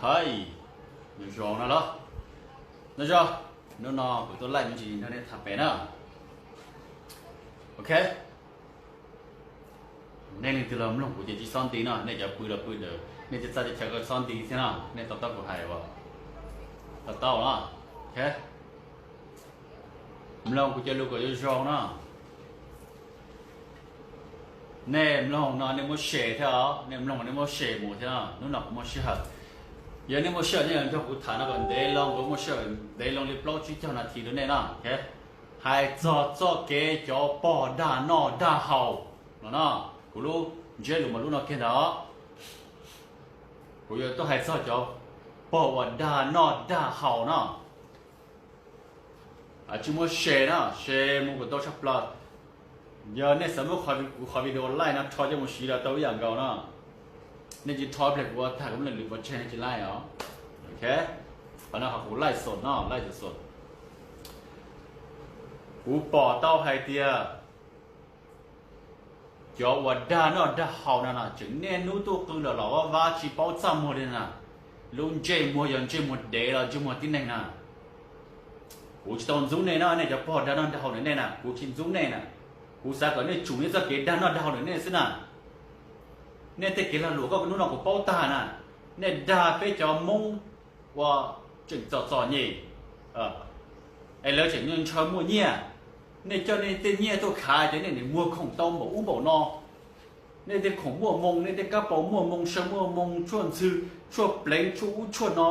Hais, nyob zoo no los, nyob zoo, hnub no kuv tuaj laij me ntsis nrog nej tham pem na. Ok, nej leej twg los mloog kuv ces tsis txhob nti no, nej cov pw los pw ntawd, nej cov txaj cov chaw koj txhob nti thiab no, nej to taub kuv hais uas to taub no. Ok, mloog kuv cov lus kom zoo zoo no. Nej mloog no nej muab share thiab os, nej mloog nej muab share mus thiab no. Hnub no kuv muaj sij hawm, yog nej muaj sij hawm nej nrog kuv tham no kom ntev loo, kuv muaj sij hawm ntev loo li plaub tsib caug nas this rau nej no. Hais txog txoj kev cov pog dag noj dag haus no no, kuv lub ntsiab lus mas lub no kiag ntag. Kuv yuav tuaj hais txog cov pog uas dag noj dag haus no. Tsis muab share no, share mus kom tau tshaj plaws. Yog nej xav muab kuv qhov video laij no rho coj mus siv los tau ib yam nkaus no. Nej tsis rho ib pliag kuv ua tag kuv muab lwm pov tseg nej tsis laij os. Ok, qhov no qhov kuv laij xom no, laij xom xom. Kuv pom tau hais tias cov uas dag noj dag haus no na tseem niaj hnub tuaj qw los los vaj vab tsis paub txaj muag li na. Lub ntsej muag yog ntsej muag dev los ntsej muag tib neeg na. Kuv tsis tau ntxub nej no, nej cov pog dag noj dag haus ntawm nej na, kuv tsis ntxub nej na. Kuv xav kom nej tsum nej txoj kev dag noj dag haus ntawm nej xwb na. Nej tej kev lag luam koj hnub no kuv paub tag na. Nej dag peb cov Hmoob uas tseem txom txom nyem es lawv tseem ntshaw muaj nyiaj. Nej coj nej tej nyiaj tuaj khav ces nej nim muag khoom tau npaum ub npaum no. Nej tej khoom muaj moo, nej tej kab paus muaj moo, saw muaj moo, tshuaj ntxhw, tshuaj pleev, tshuaj ub tshuaj no,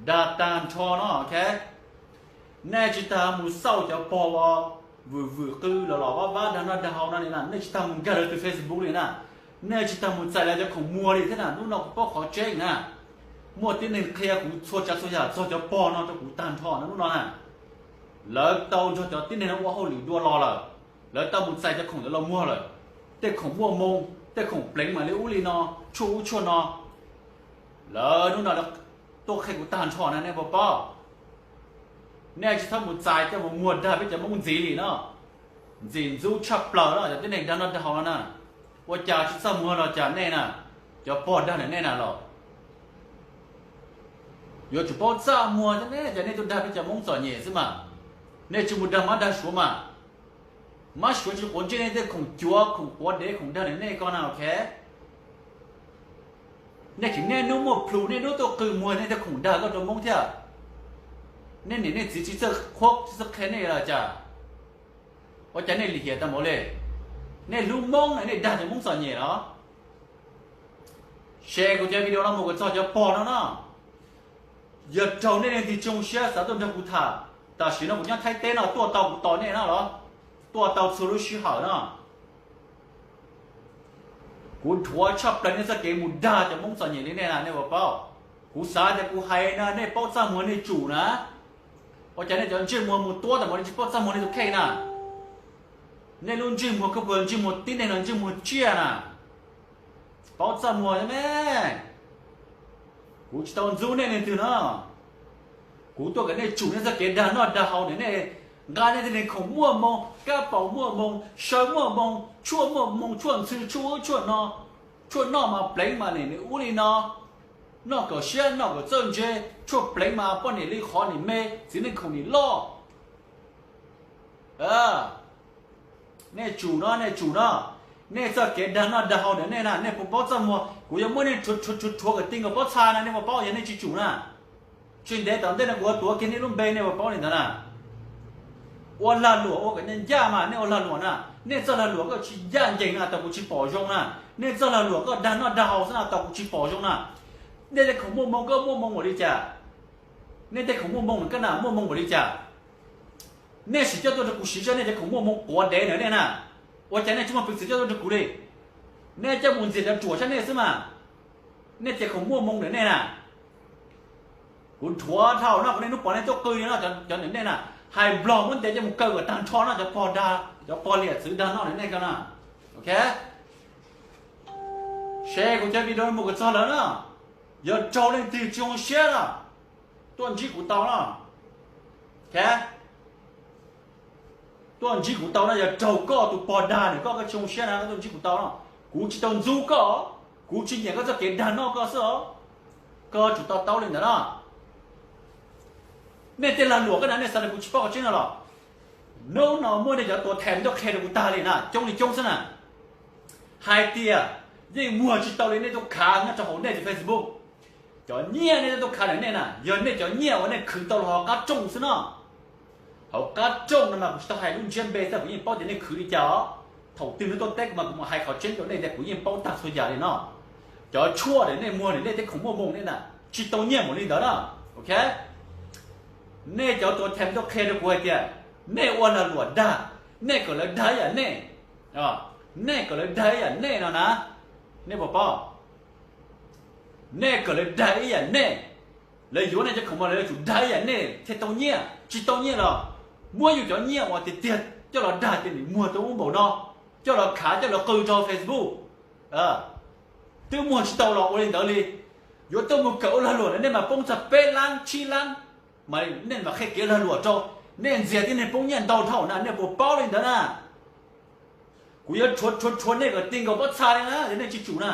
dag tag nrho no. Nej tsis tas mus xauj cov pog uas vwm vwm qw los los vaj vab dag noj dag haus no li na, nej tsis tas mus nkag lawv tus Facebook li na. Nej tsis tas mus txais lawv cov khoom muag li thiab na. Hnub no kuv paub qhov tseeb na, muaj tib neeg qhia kuv txhua tsav txhua yam txog cov pog no rau kuv tag nrho no hnub no na. Lawv tau nrog cov tib neeg no ua hauj lwm dua los lawm, lawv tau mus txais cov khoom ntawd los muag lawm. Tej khoom muaj moo, tej khoom pleev mam li ub li no, tshuaj ub tshuaj no, lawv hnub no tuaj qhia kuv tag nrho na, nej puas paub? Nej tsis txhob mus txais coj mus muag dag peb cov Hmoob ntxiv li no. Ntxim ntxub tshaj plaws no cov tib neeg dag noj dag haus no na. Ua cas tsis txaj muag los cas nej na, cov pog dag ntawm nej na los? Yuav tsum paub txaj muag thiab ne, cas nej tuaj dag peb cov Hmoob txom nyem xwb mas. Nej tsis mus dag mab dag suav mas. Mab suav tsis quav ntsej nej tej khoom cuav khoom quav dev khoom dag ntawm nej ko na, ok. Nej tseem niaj hnub muaj plhus niaj hnub tuaj qw muag nej tej khoom dag koj rau Hmoob thiab. Nej niam nej txiv tsis txawj qhuab tsis txawj qhia nej los cas? Ua cas nej lim hiam tag npaum li? Nej hlub Hmoob na nej dag cov Hmoob txom nyem los? Share kuv cov video no mus kom txog cov pog no no. Yog raug nej leej twg tsis zoo siab xav tuaj nrog kuv tham, tam sim no kuv nyob Thaib teb no tuaj tau kuv tos nej no los? Tuaj tau txhua lub sij hawm no. Kuv dhuav tshaj plaws nej txoj kev mus dag cov Hmoob txom nyem li nej na, nej puas paub? Kuv xav tias kuv hais no nej paub txaj muag nej tsum na. Ua cas nej cov ntsej muag mus tuab tas npaum li tsis paub txaj muag nej tus kheej na? Nej lub ntsej muag koj puas ntsej muag tib neeg los ntsej muag tsiaj na? Paub txaj muag thiab me. Kuv tsis tau ntxub nej leej twg no. Kuv tuaj kom nej tsum nej txoj kev dag noj dag haus ntawm nej, nqa nej tej khoom muaj moo, kab paus muaj moo, saw muaj moo, tshuaj muaj moo, tshuaj ntxhw, tshuaj ub tshuaj no, tshuaj noj mas pleev mas nim ub li no, noj kom siab noj kom txawj ntse, tshuaj pleev mas poj niam li qhov nim me, txiv neej khoom nim loj. Nej tsum no, nej tsum no, nej txoj kev dag noj dag haus ntawm nej na, nej puas paub txaj muag? Kuv yuav muab nej rhuav rhuav rhuav kom ti nkaus pob txha na, nej puas paub yog nej tsis tsum na? Tsis ntev tom ntej no kuv yuav tuav kiag nej lub npe, nej puas paub li ntawd na? Ua lag luam ua kom ncaj ncaj mas nej ua lag luam na, nej txoj lag luam koj tsis ncaj ncees na, tau kuv tsis pom zoo na. Nej txoj lag luam koj dag noj dag haus xwb na, tau kuv tsis pom zoo na. Nej tej khoom muaj moo koj muaj moo npaum li cas? Nej tej khoom muaj moo koj na muaj moo npaum li cas? Nej sim coj tuaj rau kuv siv zog, nej cov khoom muaj moo quav dev ntawm nej na. Ua cas nej tsis muaj peev xwm coj tuaj rau kuv li? Nej coj mus ntxias cov ruam sab nej xwb mas. Nej cov khoom muaj moo ntawm nej na, kuv rhuav dhau no, kuv niaj hnub pom nej tuaj qw li no, cov ntawm nej na, hais nplog muab ntes coj mus kaw kom tag nrho no, cov pog dag, cov pog liam txwv dag noj ntawm nej ko na. Ok, share kuv cov video mus kom txog lawm na. Yog raug leej twg tsis zoo siab na, tuaj ntsib kuv tau no. Ok, tuaj ntsib kuv tau no, yog raug koj tus pog dag ntawm koj, koj tsis zoo siab na, koj tuaj ntsib kuv tau no. Kuv tsis tau ntxub koj, kuv tsis nyiam koj txoj kev dag noj koj xwb os. Koj tsum to taub li ntawd na. Nej tej lag luam ko na nej xav tias kuv tsis paub qhov tseeb no los? Hnub no muaj nej cov tuam thawj tuaj qhia rau kuv tag li na, coob li coob xwb na, hais tias yeej muag tsis tau li nej tuaj khav nyob rau hauv nej tus Facebook. Cov nyiaj nej tuaj khav ntawm nej na yog nej cov nyiaj uas nej khwv tau los hauv qab rooj xwb no. Hauv qab rooj no mas kuv tsis tau hais lub ntsiab npe xwb, kuv yeej paub tias nej khwv li cas os. Thaum twg nej tuaj teb kuv mas kuv mam hais qhov tseeb rau nej tias kuv yeej paub tag txhua yam li no. Cov tshuaj ntawm nej muag ntawm nej tej khoom muaj moo nej na, tsis tau nyiaj npaum li ntawd na. Ok, nej cov tuam thawj tuaj qhia rau kuv hais tias nej ua lag luam dag, nej kom lawv dag ib yam nej, nej kom lawv dag ib yam nej no na. Nej puas paub? Nej kom lawv dag ib yam nej. Lawv yuav nej cov khoom mas lawv yuav tsum dag ib yam nej thiaj tau nyiaj, tsis tau nyiaj los muab yus cov nyiaj uas tiag tiag coj los dag tias nim muag tau ub npaum no, coj los khav coj los qw rau Facebook. Twb muag tsis tau los ua li ntawd li. Yuav tuaj mus kawm ua lag luam na nej mas poob txog peb lab tsib lab, mas nej mas qhia kev lag luam rau, nej ntxias tib neeg poob nyiaj ntau dhau na, nej puas paub li ntawd na? Kuv yuav rhuav rhuav rhuav nej kom ti nkaus pob txha li na yog nej tsis tsum na.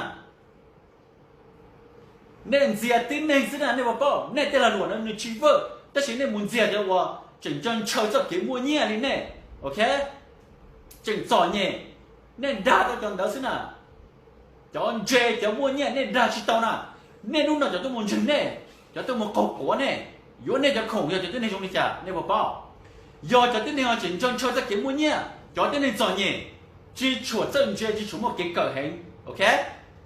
Nej ntxias tib neeg xwb na, nej puas paub? Nej tej lag luam no nws tsis vwj, tab sis nej mus ntxias cov uas tseem ntshaw ntshaw txoj kev muaj nyiaj li nej, ok, tseem txom nyem, nej dag tau cov ntawd xwb na. Cov ntse cov muaj nyiaj nej dag tsis tau na. Nej hnub no cov tuaj mus ntseeg nej, cov tuaj mus qaug quav nej, yuav nej cov khoom yog cov tib neeg zoo li cas nej puas paub? Yog cov tib neeg uas tseem ntshaw ntshaw txoj kev muaj nyiaj, cov tib neeg txom nyem, tsis tshua txawj ntse tsis tshua muaj kev kawm heev, ok,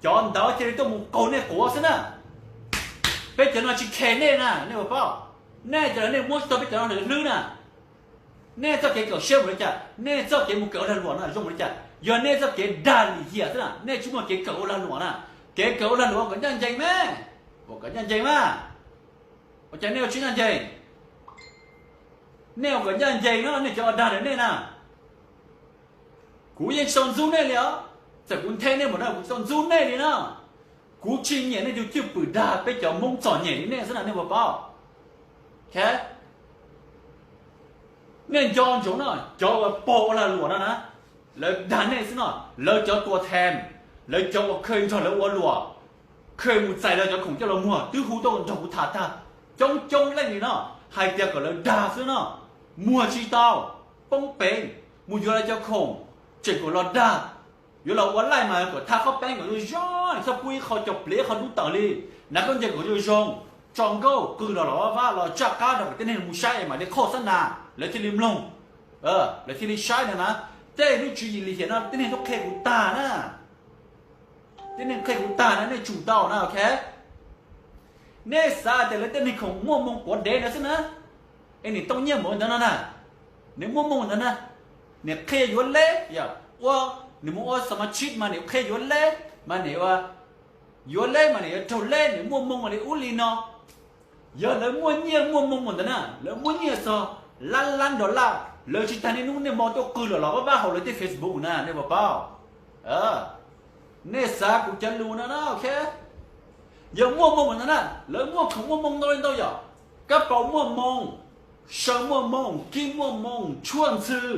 cov ntawd cia li tuaj mus qaug nej quav xwb na. Peb cov no tsis khes nej na nej puas paub? Nej cov no nej muab tsis tau peb cov no hlwb na. Nej txoj kev kawm siab mus li cas, nej txoj kev mus kawm ua lag luam no zoo mus li cas? Yog nej txoj kev dag lim hiam xwb na, nej tsis muaj kev kawm ua lag luam na. Kev kawm ua lag luam ua kom ncaj ncees mas, ua kom ncaj ncees mas. Ua cas nej ua tsis ncaj ncees? Nej ua kom ncaj ncees no nej cov uas dag ntawm nej na. Kuv yeej tsis tau ntxub nej li os, txawm kuv nthe nej npaum no kuv tsis tau ntxub nej li na. Kuv tsis nyiam nej tus cwj pwm dag peb cov Hmoob txom nyem li nej xwb na nej puas paub? Nej nco ntsoov no, cov uas pog ua lag luam no na, lawv dag nej xwb no. Lawv cov tuam thawj, lawv cov uas kheev nrog lawv ua luam, kheev mus txais lawv cov khoom coj los muag twb hu tuaj nrog kuv tham tag coob coob leej li no, hais tias kom lawv dag xwb no, muag tsis tau, poob peev, mus yuav lawv cov khoom, tseem kom los dag, yuav los ua laij mas kom thab qhob peeb kom zoo zoo, txhob pub ib qho cov pliv ib qho dub tawm li, hnav khaub ncaws kom zoo zoo, tso nkauj qw los los vaj vaj los tsaj qab rau kom tib neeg mus saib es mam li qhoj xab nas lawv thiaj li mloog, lawv thiaj li saib no na. Tej lub tswv yim lim hiam no tib neeg tuaj qhia kuv tag na, tib neeg qhia kuv tag na, nej tsum tau na, ok. Nej xav tias lawv tej neeg khoom muaj moo quav dev ntawd xwb na, es nim tau nyiaj npaum ntawd no na, nws muaj moo ntawd na, nim qhia yuav leb, ua, nim mus ua xas mas tshib mas nim qhia yuav leb, mas nim ua, yuav leb mas nim yuav raug leb, nim muaj moo li ub li no. Yog lawv muaj nyiaj muaj moo ntawd na, lawv muaj nyiaj txog lab lab dollar, lawv tsis tas niaj hnub niaj hmo tuaj qw los los vaj vaj hauv lawv tej Facebook na, nej puas paub? Nej xav kuv cov lus no na, ok. Yog muaj moo ntawd na, lawv muaj khoom muaj moo ntau li ntau yom, kab paus muaj moo, saw muaj moo, kib muaj moo, tshuaj ntxhw,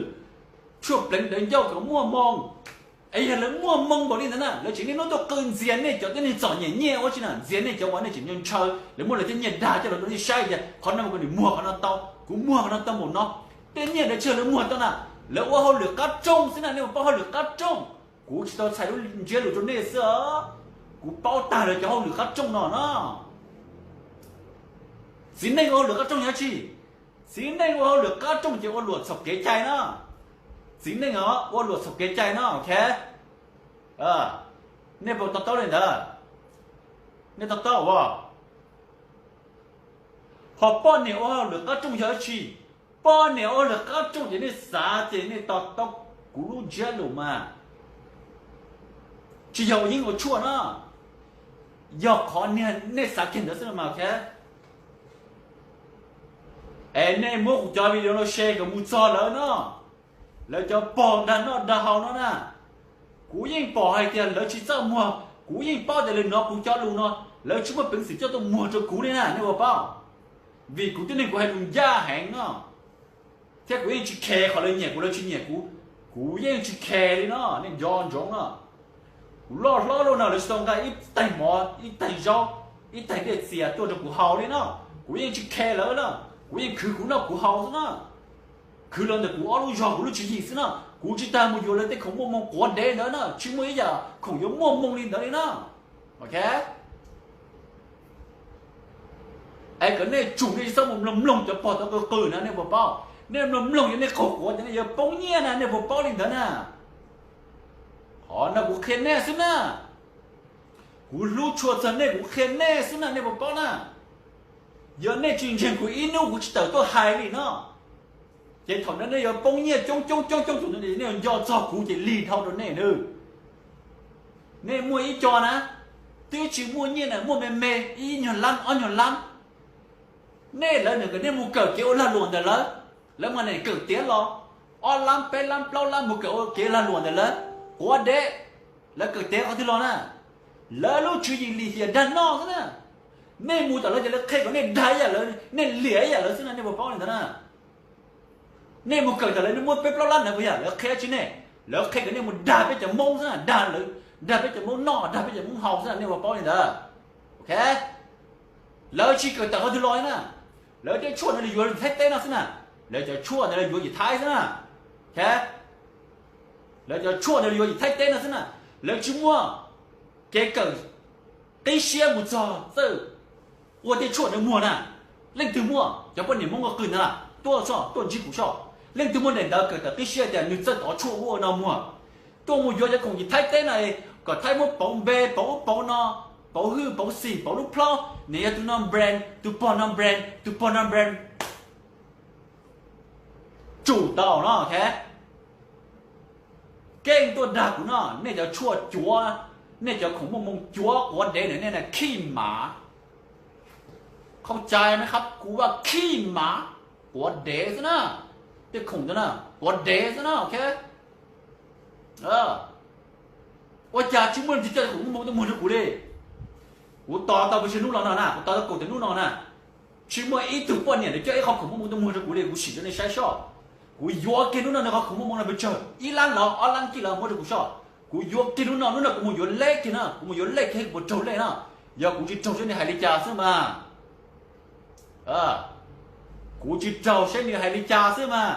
tshuaj pleev dawv ncauj kom muaj moo. Es yog lawv muaj moo npaum li ntawd na, lawv tseem niaj hnub tuaj qw ntxias nej cov tib neeg txom nyem nyiaj ua tsi na, ntxias nej cov uas nej tseem ntshaw, lawv muab lawv tej nyiaj dag coj los rau nej saib tias qhov no mas kuv nim muag qhov no tau, kuv muag qhov no tau npaum no. Tej nyiaj ntawd tsis yog lawv muag tau na, lawv ua hauj lwm qab rooj xwb na, nej puas paub hauj lwm qab rooj? Kuv tsis tau txhais lub ntsiab lus rau nej xwb os, kuv paub tag lawv cov hauj lwm qab rooj no na. Txiv neej ua hauj lwm qab rooj yog tsi? Txiv neej ua hauj lwm qab rooj ces ua luam txhaum kev cai na. Txiv neej os ua luam txhaum kev cai no, ok. Nej puas to taub li ntawd? Nej to taub as? Ho poj niam ua hauj lwm qab rooj yog tsi? Poj niam ua hauj lwm qab rooj ces nej xav ces nej to taub kuv lub ntsiab lus mas. Tsis yog ua yeeb ua tshuaj na, yog qhov niag nej xav kiag ntawd xwb no mas, ok. Es nej muab kuv cov video no share kom mus txog lawv no, lawv cov pog dag noj dag haus no na. Kuv yeej pom hais tias lawv tsis txawj muag, kuv yeej paub tias lawv hnov kuv cov lus no, lawv tsis muaj peev xwm coj tuaj muag rau kuv li na, nej puas paub? Vim kuv tib neeg kuv hais lus ncaj heev no, thiab kuv yeej tsis khes qhov lawv nyiam kuv lawv tsis nyiam kuv, kuv yeej tsis khes li no, nej nco ntsoov no. Kuv loj hlob loj no lawv tsis tau nqa ib taig mov ib taig zaub ib tais dej txias tuaj rau kuv haus li no, kuv yeej tsis khe lawv na, kuv yeej khwv kuv noj kuv haus xwb na. Khwv los ntawm kuv ob lub zog kuv lub tswv yim xwb na, kuv tsis tas mus yuav lawv tej khoom muaj moo quav dev ntawd na, tsis muaj ib yam khoom yuav muaj moo li ntawd li na. Ok, es kom nej tsum nej tsis txhob mus mloog mloog cov pog tod qw qw na nej puas paub? Nej mloog mloog yog nej qaug quav ces nej yuav poob nyiaj na, nej puas paub li ntawd na? Qhov no kuv qhia nej xwb na, kuv hlub tshua txog nej kuv qhia nej xwb na, nej puas paub na? Yog nej tsis ntseeg kuv ib hnub kuv tsis tawm tuaj hais li no, ces thaum ntawd nej yuav poob nyiaj coob coob coob coob tus, nej yuav nco txog kuv ces lig dhau rau nej nawb. Nej muaj ib co na, twb tsis muaj nyiaj na, muaj me me ib nyuag lab ob nyuag lab, nej lawv nws kom nej mus kawm kev ua lag luam ntawm lawv, lawv mas nim kawm tiav los ob lab peb lab plaub lab mus kawm ua kev lag luam ntawm lawv, quav dev, lawv kawm tiav qhov twg los na? Lawv lub tswv yim lim hiam dag noj xwb na. Nej mus tom lawv ces lawv qhia kom nej dag ib yam lawv, nej liam ib yam lawv xwb na, nej puas paub li ntawd na? Nej mus kawm tom lawv, nej muab peb plaub lab ntawd puas yog lawv qhia tsis nej? Lawv qhia kom nej mus dag peb cov Hmoob xwb na, dag lawv, dag peb cov Hmoob noj, dag peb cov Hmoob haus xwb na, nej puas paub li ntawd? Ok, lawv tsis kawm tawm qhov twg los na. Lawv tej tshuaj ntawd lawv yuav Thaib teb no xwb na, lawv cov tshuaj ntawd lawv yuav yim Thaib xwb na. Ok, lawv cov tshuaj ntawd lawv yuav yim Thaib teb no xwb na, lawv tsis muaj kev kawm qib siab mus txog txawj ua tej tshuaj ntawd muag na. Leej twg muaj? Cov poj niam Hmoob qw ntawd na, tuaj soj tuaj ntsib kuv soj. Leej twg muaj daim ntawv kawm tawm qib siab tias nws txawj tov tshuaj ua no muag, tuaj mus yuav cov khoom yim Thaib teb na, kom Thaib muab pauv npe pauv ub pauv no, pauv hwj pauv xim pauv lub plhob, nws yog tus no brand, tus pog no brand, tus pog no brand. Tsum tau no, ok. Keej tuaj dag kuv no, nej cov tshuaj cuav, nej cov khoom muaj moo cuav quav dev ntawm nej na khij mav. Khaub cai me qhab kuv vaj khij mav, quav dev xwb na. Tej khoom ntawd na quav dev xwb na, ok. Ua cas tsis muaj leej twg coj khoom muaj moo tuaj muag rau kuv li? Kuv tos tau pes tsawg hnub los no na, kuv tos tau kaum tawm hnub no na, tsis muaj ib tug poj niam twg coj ib qho khoom muaj moo tuaj muag rau kuv li. Kuv sim rau nej saib soj, kuv yuav kiag hnub no nws qhov khoom muaj moo no pes tsawg, ib lab los ob lab kij los muab rau kuv soj. Kuv yuav kiag hnub no, hnub no kuv mus yuav lej kiag na, kuv mus yuav lej kiag puas raug lej na. Yog kuv tsis raug saib nws hais li cas xwb mas. Kuv tsis raug saib nws hais li cas xwb mas.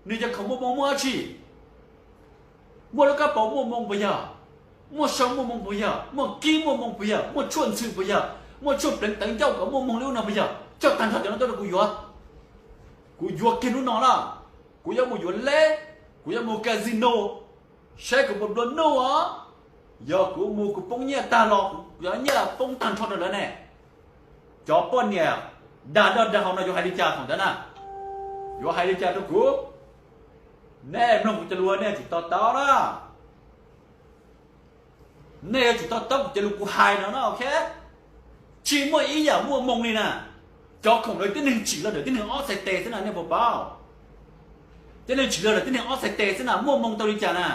Nws cov khoom muaj moo muaj dab tsi? Muaj lub kab paus muaj moo puas yog? Muaj sau muaj moo puas yog? Muaj kib muaj moo puas yog? Muaj tshuaj ntxhw puas yog? Muaj tshuaj pleev tawv ncauj kom muaj moo li ub no puas yog? Coj tag nrho cov no tuaj rau kuv yuav. Kuv yuav kiag hnub no na. Kuv yuav mus yuav lej, kuv yuav mus casino, saib kuv puas nplua nuj os. Yog kuv mus kuv poob nyiaj tag los kuv yuav nyiaj poob tag nrho rau lawv ne. Cov poj niam dag noj dag haus no yuav hais li cas thaum ntawd na? Yuav hais li cas rau kuv? Nej mloog kuv cov lus nej yuav tsum to taub na. Nej yuav tsum to taub kuv cov lus kuv hais no na, ok. Tsis muaj ib yam muaj moo li na. Cov khoom ntawd tib neeg tsim los ntawm tib neeg ob txhais tes xwb na, nej puas paub? Tib neeg tsim los ntawm tib neeg ob txhais tes xwb na, muaj moo tau li cas na?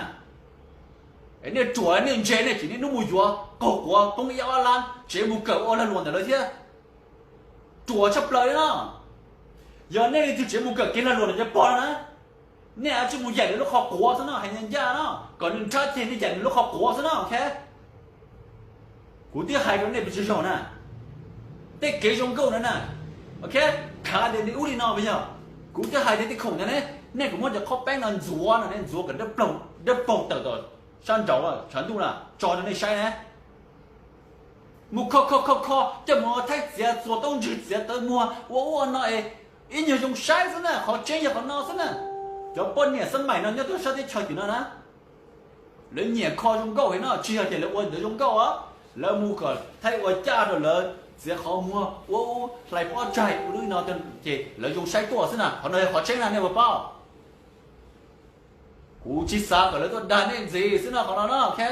Es nej ruam nej ntse nej tsis niaj hnub mus yuav qaug quav poob ib ob lab tsev mus kawm ua lag luam ntawm lawv thiab. Ruam tshaj plaws li no. Yog nej leej twg tsev mus kawm kev lag luam ntawm cov pog no na, nej yuav tsum mus yaim nws lub qhov quav xwb no, hais ncaj ncaj no, kom nws nrhab ceg nej yaim nws lub qhov quav xwb no, ok. Kuv twb hais rau nej pes tsawg zaug na, tej kev zoo nkauj no na, ok, khav tias nws ub li no puas yog? Kuv twb hais tias tej khoom ntawd ne, nej kom muab cov qhob peeb no ntxuav no, nej ntxuav kom dawb paug tawm tom sab nraud tshav ntuj na tso rau nej saib na. Mus kho kho kho kho coj mus ua thaib txiav txuas taub ntswg txiav tawv muag ua ub ua no es ib nyuag zoo saib xwb na, qhov tseeb yog qhov no xwb na. Cov poj niam xab maim no nyob rau sab teb chaws tim no na, lawv nyiam kho zoo nkauj heev no, tsis yog tias lawv ua ntawd zoo nkauj os, lawv mus kom thaib ua caj rau lawv txiav qhov muag ua ub hlais pob tsaig ua lub no ces lawv zoo saib tuaj xwb na, qhov no yog qhov tseeb na nej puas paub? Kuv tsis xav kom lawv tuaj dag nej ntxiv xwb no, qhov no no, ok.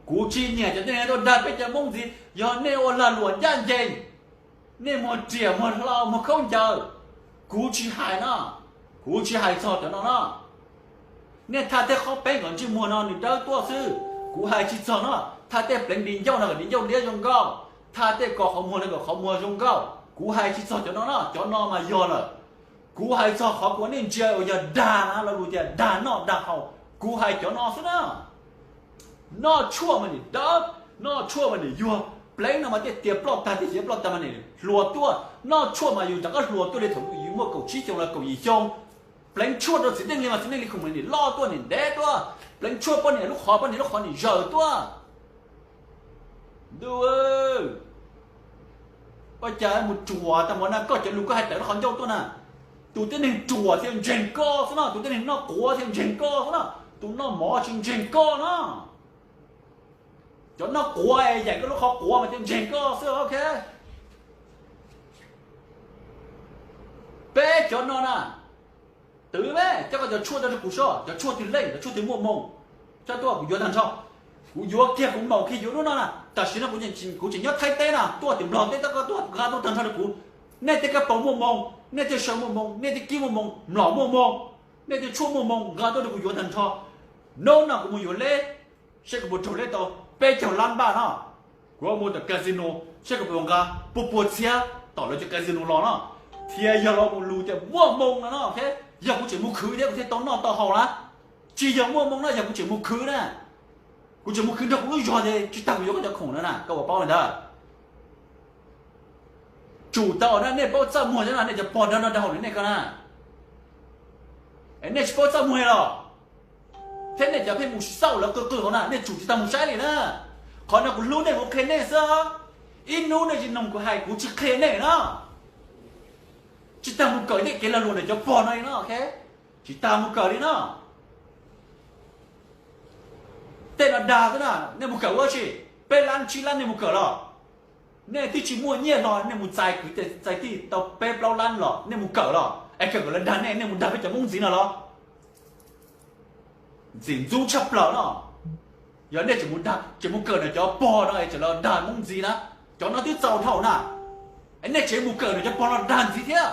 Kuv tsis nyiam cov tib neeg tuaj dag peb cov Hmoob ntxiv, yog nej ua lag luam ncaj ncees, nej muag riam muag hlau muag khaub ncaws, kuv tsis hais no, kuv tsis hais txog cov no no. Nej thaj tej qhob peeb kom ntsej muag no nws dawb tuaj xwb, kuv hais tsis txog no. Thaj tej pleev di ncauj no kom di ncauj liab zoo nkauj, thaj tej kos qhov muag no kom qhov muag zoo nkauj, kuv hais tsis txog cov no no, cov no mas yog lawm. Kuv hais txog qhov kuv nej ntsia uas yog dag na, lo lus tias dag noj dag haus, kuv hais cov no xwb na. Noj tshuaj mas nim dawb, Noj tshuaj mas nim yuag, pleev no mas tiaj tias ploj tag, tiaj tias ploj tag mas nim hluas tuaj. Noj tshuaj mas yus rov qab hluas tuaj li thaum yus muaj kaum tsib xyoo los kaum yim xyoo. Pleev tshuaj rau txiv neej li mas txiv neej li khoom nim loj tuaj nim ntev tuaj. Pleev tshuaj poj niam lub qhov, poj niam lub qhov nim zawm tuaj. Ntuj, ua cas mus ruam tag npaum na, koj cov lus koj hais tawm lub qhov ncauj tuaj na. Tus tib neeg ruam thiaj ntseeg koj xwb no, tus tib neeg noj quav thiaj ntseeg koj xwb no, tus noj mov tsis ntseeg koj no. Cov noj quav es yaim koj lub qhov quav mas thiaj ntseeg koj xwb, ok. Peb cov no na, twv me, coj koj cov tshuaj tuaj rau kuv soj, cov tshuaj twg leej, cov tshuaj twg muaj hmoo, coj tuaj kuv yuav tag nrho. Kuv yuav kiag, kuv maum kiag yuav hnub no na. Tam sim no kuv tseem nyob Thaib teb na, tuaj tim Nplog teb, koj tuaj nqa tuaj tag nrho rau kuv. Nej tej kab paus muaj hmoo, nej tej saw muaj hmoo, nej tej kib muaj hmoo, mlom muaj hmoo, nej tej tshuaj muaj hmoo, nqa tuaj rau kuv yuav tag nrho. Hnub no kuv mus yuav leb, seb kuv puas raug leb tau peb caug lab npaj no. Kuv mus tom casino, seb kuv puas nqa pua pua txhiab tom lawv cov casino los no, thiab yog los mus lus tias muaj hmoo no no, ok. Yog kuv tseem mus khwv thiab kuv thiaj tau noj tau haus na. Tsis yog muaj hmoo no, yog kuv tseem mus khwv na. Kuv tseem mus khwv nrog kuv lub zog ces tsis tas kuv yuav koj cov khoom no na, koj puas paub li ntawd? Tsum tau na, nej paub txaj muag thiab no, nej cov pog dag noj dag haus li nej ko na. Es nej tsis paub txaj muag los, thiab nej cov pheej mus xauj lawv qw qw hauv na, nej tsum tsis tau mus saib li na. Qhov no kuv hlub nej, kuv qhia nej xwb. Ib hnub nej tsis mloog kuv hais, kuv tsis qhia nej na. Tsis tas mus kawm nej kev lag luam ntawm cov pog no li no, ok. Tsis tas mus kawm li no. Tej no dag xwb na, nej mus kawm ua tsi? Peb lab tsib lab nej mus kawm los, nej twb tsis muaj nyiaj los nej mus txais kwv tij txais tij tau peb plaub lab los nej mus kawm los, es kawm kom lawv dag nej, nej mus dag peb cov Hmoob ntxiv no los? Ntxim ntxub tshaj plaws no. Yog nej tseem mus dag, tseem mus kawm ntawm cov pog no es tseem los dag Hmoob ntxiv na, cov no twb txaus dhau na. Es nej tseem mus kawm ntawm cov pog no dag ntxiv thiab.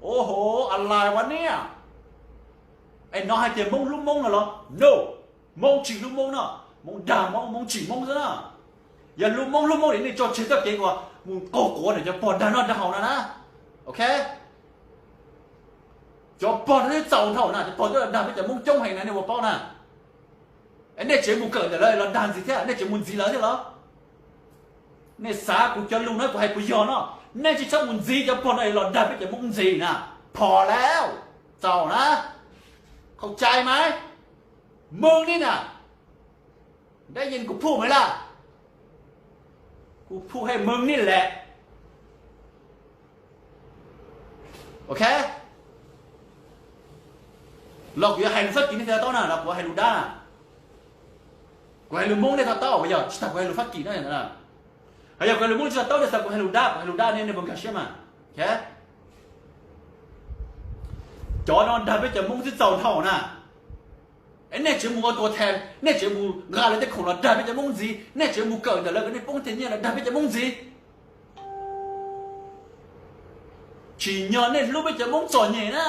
Oho, a lais ua niaj. Es no hais tias Hmoob hlub Hmoob no los? No, Hmoob tsis hlub Hmoob no. Hmoob dag Hmoob, Hmoob tsim Hmoob xwb na. Yog hlub Hmoob hlub Hmoob li nej tso tseg txoj kev uas mus qaug quav ntawm cov pog dag noj dag haus no na. Ok. Cov pog no twb txaus dhau na, cov pog twb los dag peb cov Hmoob coob heev na, nej puas paub na? Es nej tseem mus kawm ntawm lawv los dag ntxiv thiab, nej tseem mus ntxiv lawv thiab los? Nej xav kuv cov lus no kuv hais puas yog no? Nej tsis txhob mus ntxiv cov pog no los dag peb cov Hmoob ntxiv na. Phom lawm, txaus na. Khaum cai mas, mws ni na. Dab yeej kuv phuj mas laj, kuv phuj he mws ni lawm. Ok. Los kuv yuav hais lus Fab Kis nej thiaj to taub na, los kuv hais lus dab na. Kuv hais lus Hmoob nej to taub, yog tsis tas kuv hais lus Fab Kis na. Hos yog kuv hais lus Hmoob nej tsis to taub, nej xav kuv hais lus dab, kuv hais lus dab nej nej puas nkag siab mas? Ok. Cov no dag peb cov Hmoob twb txaus dhau na. Es nej tseem mus ua tua thas, nej tseem mus nqa lawv tej khoom los dag peb cov Hmoob ntxiv, nej tseem mus kawm ntawm lawv kom nej poob tej nyiaj los dag peb cov Hmoob ntxiv. Tsim nyog nej hlub peb cov Hmoob txom nyem na.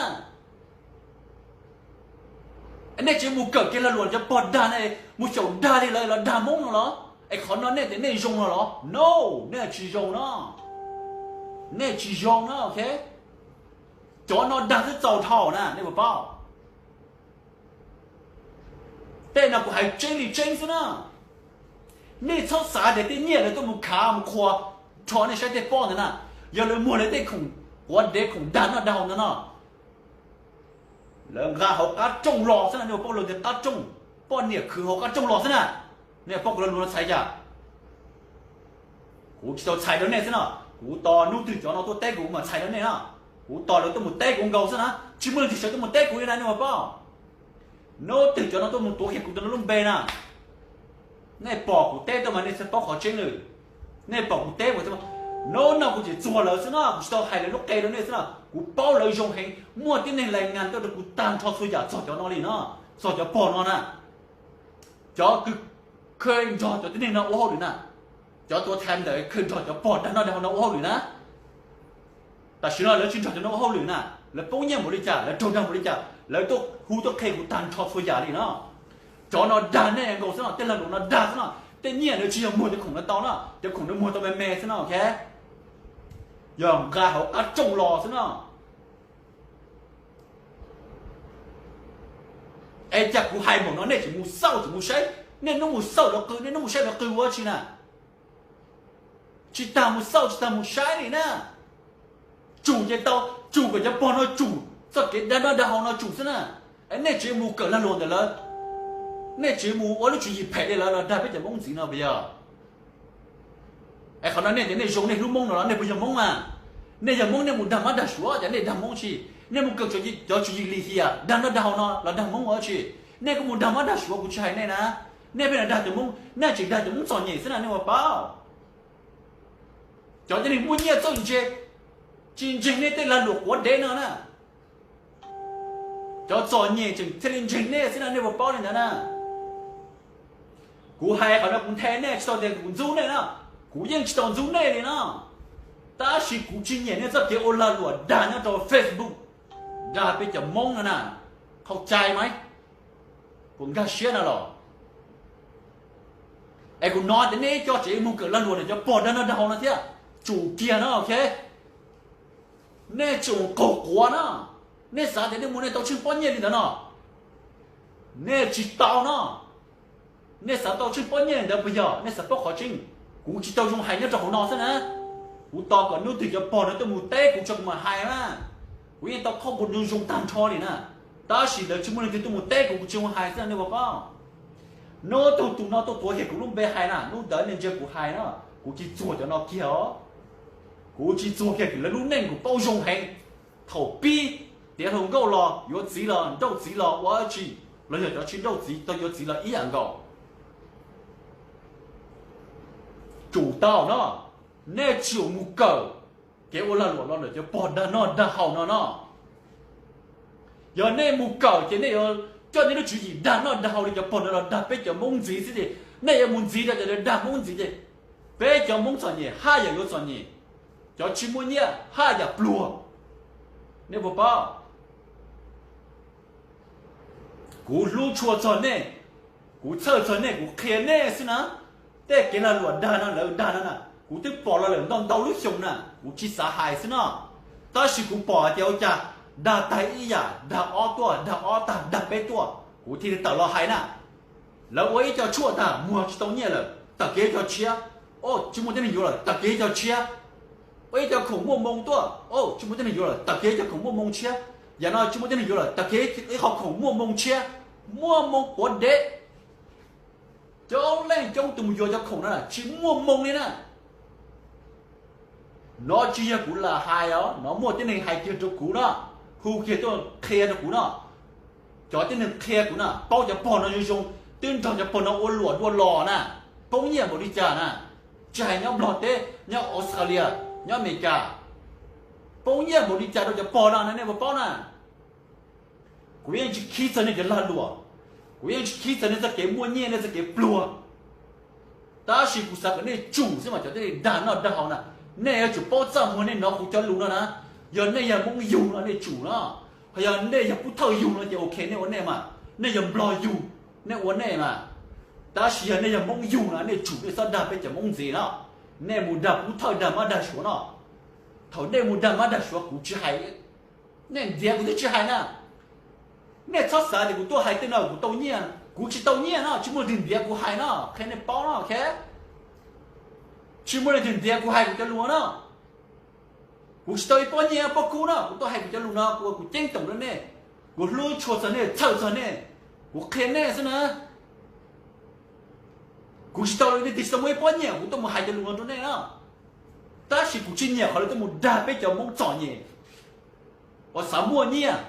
Es nej tseem mus kawm kev lag luam cov pog dag na, mus xyaum dag li lawv los dag Hmoob no los? Es qhov no nej tias nej zoo no los? No, nej tsis zoo no. Nej tsis zoo no, ok. Cov no dag twb txaus dhau na, nej puas paub? Tej no kuv hais tseeb li tseeb xwb na. Nej txhob xav tias tej nyiaj lawv tuaj mus khav mus qhuas rho nej saib tej pob ntawd na, yog lawv muag lawv tej khoom quav dev khoom dag noj dag haus ntawd no, lawv nqa hauv qab rooj los xwb na, nej puas paub lus tias qab rooj, poj niam khwv hauv qab rooj los xwb na. Nej puas paub kuv lo lus no txhais cas? Kuv tsis tau txhais rau nej xwb no, kuv tos hnub twg cov no tuaj teb kuv mam txhais rau nej na. Kuv tos lawv tuaj mus teb kuv nkaus xwb na, tsis muaj leej twg sawv tuaj mus teb kuv li na, nej puas paub? Hnub twg cov no tuaj mus tuav kiag kuv tus no lub npe na, nej pom kuv teb tuaj mas nej thiaj paub qhov tseeb lawm. Nej pom kuv teb mus, hnub no kuv tseem txuag lawv xwb no, kuv tsis tau hais lawv lub qe rau nej xwb no, kuv paub lawv zoo heev, muaj tib neeg lais ngas tuaj rau kuv tag nrho txhua yam txog cov no li no, txog cov pog no na. Cov kws khaws nrog cov tib neeg no ua hauj lwm na, cov tuav thas ntawm khaws nrog cov pog dag noj dag haus no ua hauj lwm na. Tam sim no lawv tsis nrog cov no ua hauj lwm na, lawv poob nyiaj npaum li cas, lawv raug dag npaum li cas, lawv tuaj hu tuaj qhia kuv tag nrho txhua yam li no. Cov no dag nej nkaus xwb no, tej lag luam no dag xwb no, tej nyiaj ntawd tsis yog muag cov khoom no tau no, cov khoom no muag tau me me xwb no, ok. Yog nqa hauv qab rooj los xwb no. Es cas kuv hais npaum no nej tseem mus xauj tseem mus saib, nej hnub mus xauj lawv qw, nej hnub mus saib lawv qw ua tsi na? tsis tas mus xauj tsis tas mus saib li na. Tsum ces tau, tsum kom cov pog no tsum txoj kev dag noj dag haus no tsum xwb na. Es nej tseem mus kawm lag luam ntawm lawv, nej tseem mus ua lub tswv yim phem li lawv los dag peb cov Hmoob ntxiv no puas yog? Es qhov no nej tias nej zoo nej hlub Hmoob no los nej puas yog Hmoob mas? Nej yog Hmoob nej mus dag mab dag suav ces nej dag Hmoob tsi? Nej mus kawm cov tswv yim lim hiam dag noj dag haus no los dag Hmoob ua tsi? Nej kuj mus dag mab dag suav kuv tsis hais nej na. Nej pheej dag cov Hmoob, nej tseem dag cov Hmoob txom nyem xwb na nej puas paub? Cov tib neeg muaj nyiaj txawj ntse, tsis ntseeg nej tej lag luam quav dev no na. Cov txom nyem tseem thiaj li ntseeg nej xwb na nej puas paub li ntawd na. Kuv hais qhov no kuv nthe nej tsis tau tias kuv ntxub nej na. Kuv yeej tsis tau ntxub nej li no. Tab sis kuv tsis nyiam nej txoj kev ua lag luam dag nyob rau Facebook, dag peb cov Hmoob no na. Qhau cai mas, puas nkag siab no los? Es kuv hnov tias nej ib co tseem mus kawm lag luam ntawm cov pog dag noj dag haus no thiab. Tsum kiag no, ok. Nej tsum qaug quav no. Nej xav tias nej mus nej tau tsheej pob nyiaj li ntawd no? Nej tsis tau no. Nej xav tau tsheej pob nyiaj li ntawd puas yog? Nej xav paub qhov tseeb, kuv tsis tau zoo hais nyob rau hauv no xwb na. Kuv tos kom hnub twg cov pog no tuaj mus teb kuv tso kuv mam hais na. Kuv yeej tau qhauj nkaus zoo tag nrho li na. Tab sis lawv tsis muaj leej twg tuaj mus teb kuv, kuv tsis zoo hais xwb na nej puas paub? Hnub twg tus no tuaj tuav kiag kuv lub npe hais na, hnub ntawd nej ntsia kuv hais na, kuv tsis txuag cov no kiag os. Kuv tsis txuag kiag, lawv lub neej kuv paub zoo heev. Thaum pib tiav hluas nkauj los yuav txiv los nrauj txiv los ua dab tsi, los yog cov tsis nrauj txiv tau yuav txiv los ib yam nkaus. Tsum tau no, nej tsum mus kawm kev ua lag luam los ntawm cov pog dag noj dag haus no no. Yog nej mus kawm ces nej yuav coj nej lub tswv yim dag noj dag haus li cov pog no los dag peb cov Hmoob ntxiv xwb ces nej yuav mus ntxiv rau cov dag Hmoob ntxiv ces peb cov Hmoob txom nyem haj yam yuav txom nyem, cov tsis muaj nyiaj haj yam pluag. Nej puas paub? Kuv hlub tshua txog nej, kuv txhawj txog nej, kuv qhia nej xwb na. Tej kev lag luam dag no lawv dag no na, kuv twb pom los lawm ntau ntau lub xyoo na, kuv tsis xav hais xwb no. Tab sis kuv pom hais tias ua cas dag tag ib yam, dag ob tuaj, dag ob tag, dag peb tuaj, kuv thiaj li tawm los hais na. Lawv ua ib co tshuaj tag muag tsis tau nyiaj lawm, tawm kev cov tshiab. Tsis muaj tib neeg yuav lawm, tawm kev cov tshiab. Ua ib co khoom muaj moo tuaj, tsis muaj tib neeg yuav lawm, tawm kev cov khoom muaj moo tshiab. Yam no tsis muaj tib neeg yuav lawm, tawm kev ib qho khoom muaj moo tshiab. Muaj moo quav dev. Coob leej coob tus mus yuav cov khoom no tsis muaj moo li na. No tsis yog kuv lam hais os, no muaj tib neeg hais kiag rau kuv no, hu kiag tuaj qhia rau kuv no. Cov tib neeg qhia kuv na, paub cov pog no zoo zoo, twb nrog cov pog no ua luam dua los na, poob nyiaj npaum li cas na. Tsis hais nyob Nplog teb, nyob Australia, nyob Amelikas, poob nyiaj npaum li cas rau cov pog no na nej puas paub na. Kuv yeej tsis khib txog nej cov lag luam, kuv yeej tsis khib txog nej txoj kev muaj nyiaj, nej txoj kev pluag. Tab sis kuv xav kom nej tsum xwb mas cov tib neeg dag noj dag haus na, nej yuav tsum paub txaj muag nej hnov kuv cov lus no na. Yog nej yog Hmoob yug no nej tsum no, ho yog nej yog Pub Thawj yug no ces ok nej ua nej mas, nej yog Nplog yug nej ua nej mas. Tab sis yog nej yog Hmoob yug no nej tsum, nej txhob dag peb cov Hmoob ntxiv no. Nej mus dag Pub Thawj dag mab dag suav no. Thaum nej mus dag mab dag suav kuv tsis hais, nej ntiav kuv twb tsis hais na. Nej txhob xav tias kuv tuaj hais tej no kuv tau nyiaj, kuv tsis tau nyiaj no, tsis muaj leej twg ntiav kuv hais no, qhia nej paub no, ok. Tsis muaj leej twg ntiav kuv hais kuv cov lus no. Kuv tsis tau ib pob nyiaj pob kub no, kuv tuaj hais kuv cov lus no kuv, kuv ceeb toom rau nej, kuv hlub tshua txog nej, txhawj txog nej, kuv qhia nej xwb na. Kuv tsis tau, nej twb tsis tau muaj ib pob nyiaj kuv tuaj mus hais cov lus no rau nej no. Tab sis kuv tsis nyiam qhov lawv tuaj mus dag peb cov Hmoob txom nyem uas xav muaj nyiaj.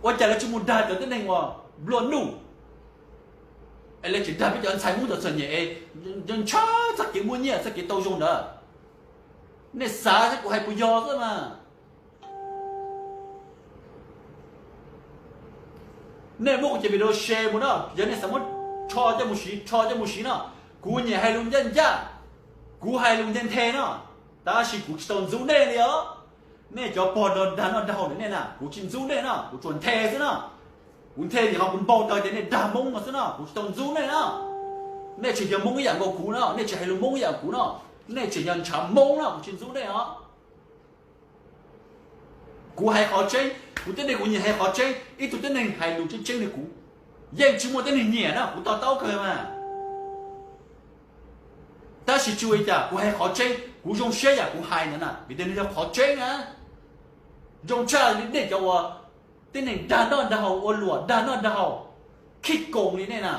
Ua cas lawv tsis mus dag cov tib neeg uas nplua nuj, es lawv tseem dag peb cov ntxhais Hmoob cov txom nyem es ntshaw txoj kev muaj nyiaj txoj kev tau zoo ntawd? Nej xav saib kuv hais puas yog xwb mas. Nej muab kuv cov video share mus no, yog nej xav muab rho coj mus siv, rho coj mus siv no. Kuv nyiam hais lus ncaj ncaj, kuv hais lus nthe nthe no, tab sis kuv tsis tau ntxub nej li os. Nej cov pog dag noj dag haus ntawm nej na, kuv tsis ntxub nej no, kuv tsuas nthe xwb no. Kuv nthe vim qhov kuv npau taws tias nej dag Hmoob no xwb no, kuv tsis tau ntxub nej no. Nej tseem yog Hmoob ib yam nkaus kuv no, nej tseem hais lus Hmoob ib yam kuv no, nej tseem yog ntshav Hmoob no, kuv tsis ntxub nej os. Kuv hais qhov tseeb, kuv tib neeg kuv nyiam hais qhov tseeb, ib tug tib neeg hais lus tseeb tseeb li kuv, yeej tsis muaj tib neeg nyiam na, kuv to taub kawg mas. Tab sis tsis ua li cas, kuv hais qhov tseeb, kuv zoo siab yam kuv hais ntawd na, vim tias nws yog qhov tseeb na. Zoo tshaj li nej cov uas tib neeg dag noj dag haus, ua luam dag noj dag haus, khib koos li nej na.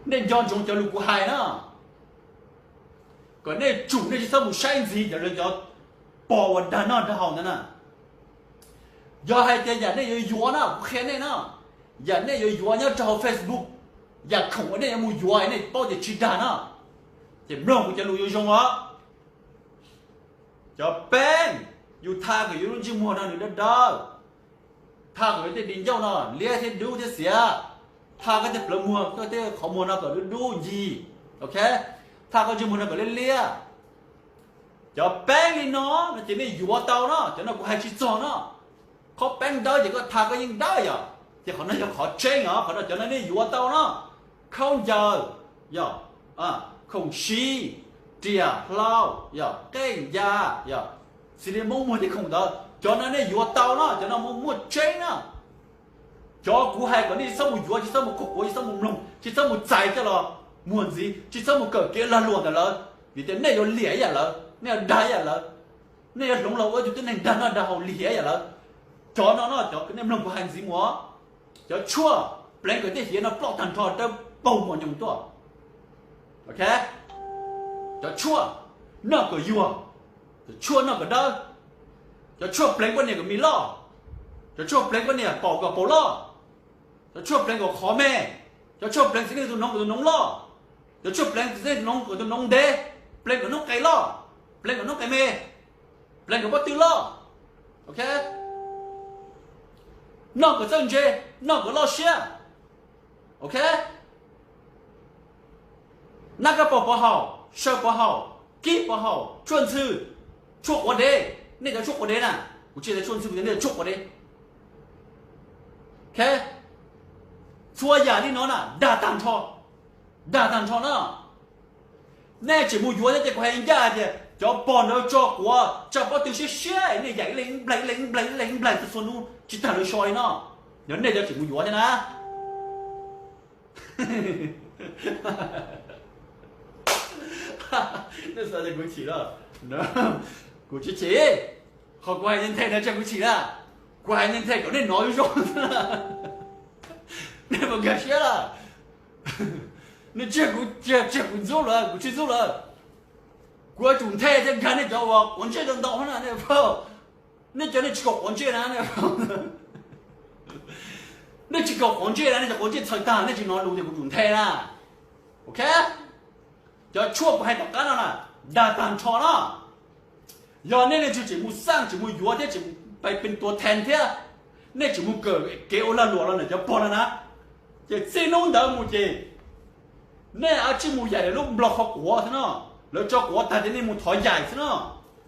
Nej nco ntsoov cov lus kuv hais na, kom nej tsum nej tsis txhob mus saib ntxiv cov, cov pog uas dag noj dag haus ntawd na. Yog hais tias yam nej yuav yuav na, kuv qhia nej na, yam nej yuav yuav nyob rau hauv Facebook, yam khoom uas nej yuav mus yuav nej paub tias tsis dag na, ces mloog kuv cov lus yuav zoo os. Cov peeb, yus tha kom yus lub ntsej muag no nws dawb dawb, tha kom yus tej di ncauj no liab thiab dub thiab xiav, tha koj tej plawv muag, koj tej qhov muag no kom dub dub ncig, ok, tha koj ntsej muag no kom liab liab. Cov peeb li no no ces nej yuav tau no, cov no kuv hais tsis txog no. Qhov peeb dawb ces koj tha koj yeej dawb yom, ces qhov no yog qhov tseeb os, qhov no cov no nej yuav tau no. Khaub ncaws, yog, khoom sib, riam hlau, yog, qej ncas, yog, xws li Hmoob muag tej khoom ntawd, cov no nej yuav tau no, cov no muaj muaj tseeb na. Cov kuv hais kom nej tsis txhob mus yuav, tsis txhob mus khuv quav, tsis txhob mus mloog, tsis txhob mus txais coj los muag ntxiv, tsis txhob mus kawm kev lag luam ntawm lawv, vim tias nej yuav liam ib yam lawv, nej yuav dag ib yam lawv, nej yuav hloov los ua ib tug tib neeg dag noj dag haus lim hiam ib yam lawv. Cov no no cov nej mloog kuv hais ntxiv mus, cov tshuaj pleev kom tej hiav no ploj tag nrho dawb paug mos nyoos tuaj. Ok, cov tshuaj noj kom yuag, cov tshuaj noj kom dawb, cov tshuaj pleev poj niam kom mis loj, cov tshuaj pleev poj niam paum kom paum loj, cov tshuaj pleev kom qhov me, cov tshuaj pleev txiv neej tus noov kom tus noov loj, cov tshuaj pleev txiv neej tus noov kom tus noov ntev, pleev kom noob qes loj, pleev kom noob qes me, pleev kom pob tw loj. Ok, noj kom txawj ntse, noj kom loj siab. Ok, nab kab paug pov haum, saw pov haum, kib pov haum, tshuaj ntxhw, tshuaj quav dev, nej cov tshuaj quav dev na, kuv tsis hais tshuaj ntxhw, kuv tias nej cov tshuaj quav dev. Ok, txhua yam li no na dag tag nrho, dag tag nrho na. Nej tseem mus yuav thiab ces kuv hais ncaj hais tias cov pog ntawd tso quav tsa pob tw siab siab, nej yaim ib leeg nplaig ib leeg nplaig ib leeg nplaig txhua txhua hnub tsis tag lawv so li no. Yog nej cov tseem mus yuav thiab na. Nej xav tias kuv chim los? Kuv tsis chim. Qhov kuv hais nthe nthe no tsam kuv chim na. Kuv hais nthe nthe kom nej hnov zoo zoo. Nej puas nkag siab lawm? Nej tsiag kuv, tsiag kuv ntxub lawm, kuv tsis ntxub lawm. Kuv yuav tsum nthe thiab nkag nej cov uas quav ntsej ntau ntau na, nej, nej cov nej tsis kom quav ntsej na, nej tsis kom quav ntsej na, nej cov quav ntsej txhaws tag nej tsis hnov lus ces kuv tsum nthe na. Ok, cov tshuaj kuv hais tom qab no na, dag tag nrho na. Yog nej leej twg tseem mus xaj tseem mus yuav thiab tseem pais pes tuav thees thiab, nej tseem mus kawm kev ua lag luam los ntawm cov pog no na, ces txij hnub ntawd mus ces nej a tsij mus yaim lawv lub nplog qhov quav xwb no. Lawv tso quav tag ces nej mus thov yaim xwb no,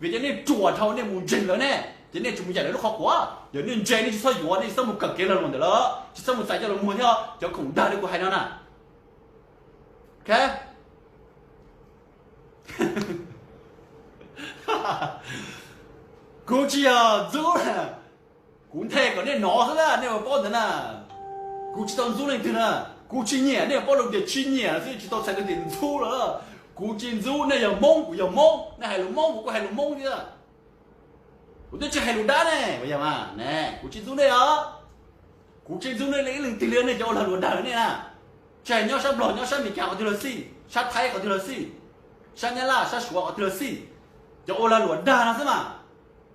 vim tias nej ruam dhau nej mus ntseeg lawv ne, ces nej tseem mus yaim lawv lub qhov quav. Yog nej ntse nej tsis txhob yuav, nej tsis txhob mus kawm kev lag luam ntawm lawv, tsis txhob mus txais coj los muag thiab cov khoom dag li kuv hais no na. Ok, kuv tsis yog ntxub, kuv nthe kom nej hnov xwb na, nej ua paub ntawd na. Kuv tsis tau ntxub leej twg na, kuv tsis nyiam, nej ua paub lus tias tsis nyiam xwb, tsis tau txhais lus tias ntxub lawm. Kuv tsis ntxub, nej yog Hmoob kuv yog Hmoob, nej hais lus Hmoob kuv kuj hais lus Hmoob thiab. Kuv twb tsis hais lus dab ne, kuv tsis ntxub nej os. Kuv tsis ntxub nej li ib leej twg li, nej cov ua lag luam dag lawm nej na. Tsis hais nyob sab Nplog, nyob sab Meskas qhov twg los xij, sab Thaib qhov twg los xij, sab Nyab Laj sab Suav qhov twg los xij, cov ua lag luam dag no xwb mas.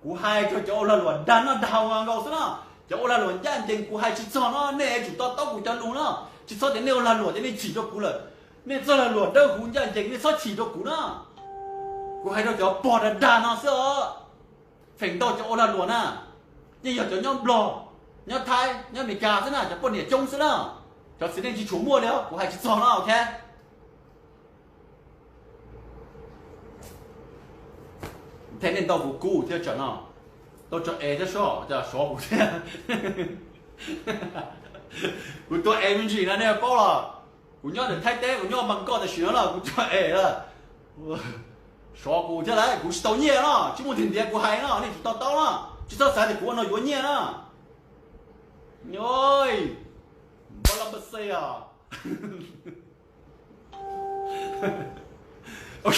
Kuv hais rau cov ua lag luam dag noj dag haus nkaus xwb no. Cov ua lag luam ncaj ncees kuv hais tsis txog no, nej yuav tsum to taub kuv cov lus no. Tsis txhob tias nej ua lag luam ces nej chim rau kuv lawm. Nej txoj lag luam dawb huv ncaj ncees nej txhob chim rau kuv na. Kuv hais rau cov pog dag dag no xwb os. Feem ntau cov ua lag luam na, yeej yog cov nyob Nplog, nyob Thaib, nyob Meskas xwb na, cov poj niam coob xwb na. Cov txiv neej tsis tshua muaj li os, kuv hais tsis txog no, ok. Nthe nej ntau kuv kub thiab tsam no, tau tso es thiab soj, sov kuv thiab. Kuv tua es me ntsis na nej paub los. Kuv nyob ntawm Thaib teb, kuv nyob Npab Koj tam sim no los kuv tua es lawm. Sov kuv thiab lawm, kuv tsis tau nyiaj no, tsis muaj tus ntiav kuv hais no, nej tsum to taub no, tsis txhob xav tias kuv ua no yuav nyiaj no. Npab lab npab xej os. Ok,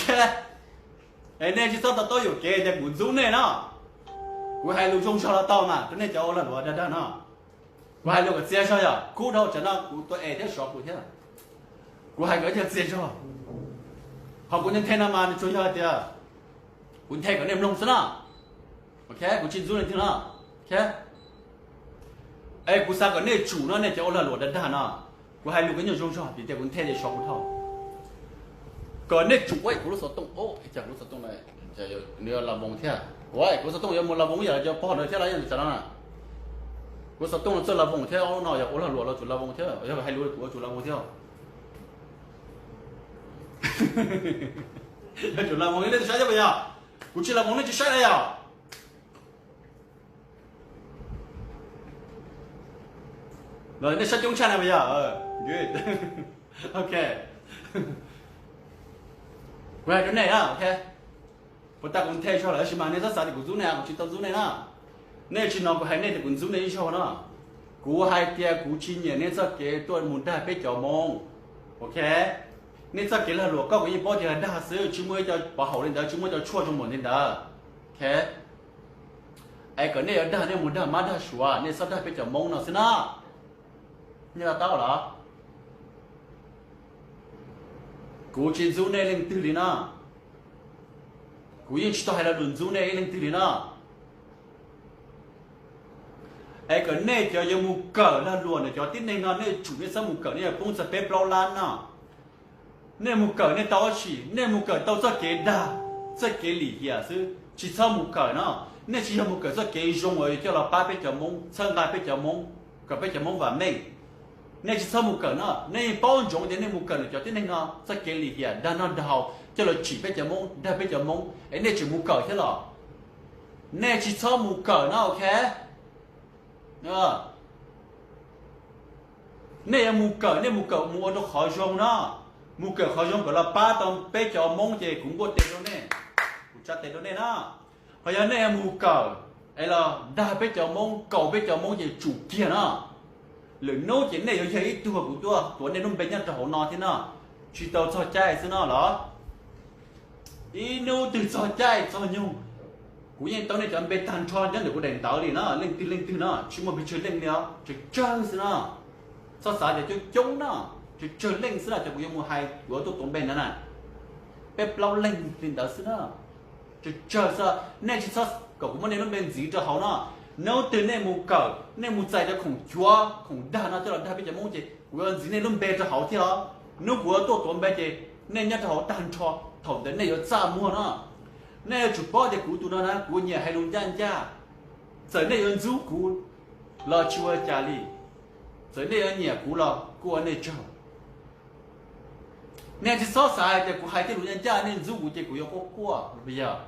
es nej tsis txhob to taub yuam kev tias kuv ntxub nej no. Kuv hais lus zoo zog los tau mas rau nej cov ua lag luam dag dag no. Kuv hais lus kom txias zog yom, kub dhau tsam no kuv tua es thiab sov kuv thiab. Kuv hais kom txias zog. Qhov kuv nthe no mas nws tsuas yog tias kuv nthe kom nej mloog xwb na. Ok, kuv tsis ntxub leej twg no. Ok, es kuv xav kom nej tsum no, nej cov ua lag luam dag dag no. Kuv hais lus kom nyuag zoo zog vim tias kuv nthe ces sov kuv dhau. Kom nej tsum, kuv lub xov tooj, lub xov tooj nws lavoo thiab, kuv lub xov tooj yuav mus lavoo ib yam li cov pog ntawd thiab los yog tsam no na. Kuv xov tooj no txawj lavoo thiab, no yog ua lag luam los tsum lavoo thiab, yog hais lus kuv ua tsum lavoo thiab. Yog tsum lavoo nej tsis saib thiab puas yog? Kuv tsis lavoo nej tsis saib na yog? Los nej saib coob tshaj na puas yog? Ok, kuv hais rau nej na, ok. Puas tas kuv nthe zog lawm tab sis mas nej txhob xav tias kuv ntxub nej, kuv tsis tau ntxub nej na. Nej tsis no kuv hais nej tias kuv ntxub nej ib zaug no. Kuv hais tias kuv tsis nyiam nej txoj kev tuaj mus dag peb cov Hmoob. Ok, nej txoj kev lag luam koj kuv yeej paub tias dag xwb, tsis muaj ib co pov haum li ntawd, tsis muaj cov tshuaj zoo npaum li ntawd. Ok, es kom nej yuav dag nej mus dag mab dag suav, nej txhob dag peb cov Hmoob no xwb na. Nej to taub los? Kuv tsis ntxub nej leej twg li no. Kuv yeej tsis tau hais lo lus ntxub nej ib leej twg li no. Es kom nej cov yuav mus kawm lag luam ntawm cov tib neeg no, nej tsum nej txhob mus kawm, nej yuav poob txog peb plaub lab no. Nej mus kawm nej tau dab tsi? Nej mus kawm tau txoj kev dag, txoj kev lim hiam xwb, tsis txhob mus kawm no. Nej tsis yog mus kawm txoj kev zoo uas coj los pab peb cov Hmoob, txhawb nqa peb cov Hmoob, kom peb cov Hmoob vam meej. Nej tsis txhob mus kawm no, nej yeej paub ntsoov tias nej mus kawm ntawm cov tib neeg no txoj kev lim hiam dag noj dag haus coj los tsim peb cov Hmoob, dag peb cov Hmoob es nej tseem mus kawm thiab los? Nej tsis txhob mus kawm no, ok. Nej yuav mus kawm, nej mus kawm mus ua rau qhov zoo no. Mus kawm qhov zoo kom los pab tau peb cov Hmoob ces kuv npuaj tes rau nej, kuv tsa tes rau nej na. Ho yog nej mus kawm es los dag peb cov Hmoob, kaus peb cov Hmoob ces tsum kiag no. Lwm hnub ces nej yuav yog ib tug kuv tuaj tuav nej lub npe nyob rau hauv no thiab no. Tsis tau txog caij xwb no los? Ib hnub twg txog caij txog nyoog, kuv yeej tau nej cov npe tag nrho nyob ntawm kuv daim ntawv li no, leej twg leej twg no, tsis muaj pes tsawg leej li os, tsawg tsawg xwb no. Txhob xav tias coob coob no, tsawg tsawg leej xwb no cov kuv yuav mus hais, kuv yuav tuaj tuav npe ntawd na. Peb plaub leeg li ntawd xwb na. Tsawg tsawg xwb, nej tsis txhob kom kuv muab nej lub npe ntxiv rau hauv no. Hnub twg nej mus kawm, nej mus txais cov khoom cuav khoom dag no coj los dag peb cov Hmoob ces kuv yuav ntxiv nej lub npe rau hauv thiab os. Hnub kuv yuav tuaj tuav npe ces nej nyob rau hauv tag nrho, thaum ntawd nej yuav txaj muag no. Nej yuav tsum paub tias kuv tus no na kuv nyiam hais lus ncaj ncaj. Txawm nej yuav ntxub kuv los tsis ua cas li, txawm nej yuav nyiam kuv los kuj ua nej tsaug. Nej tsis txhob xav hais tias kuv hais tej lus ncaj ncaj nej ntxub kuv ces kuv yuav quaj quaj los puas yog?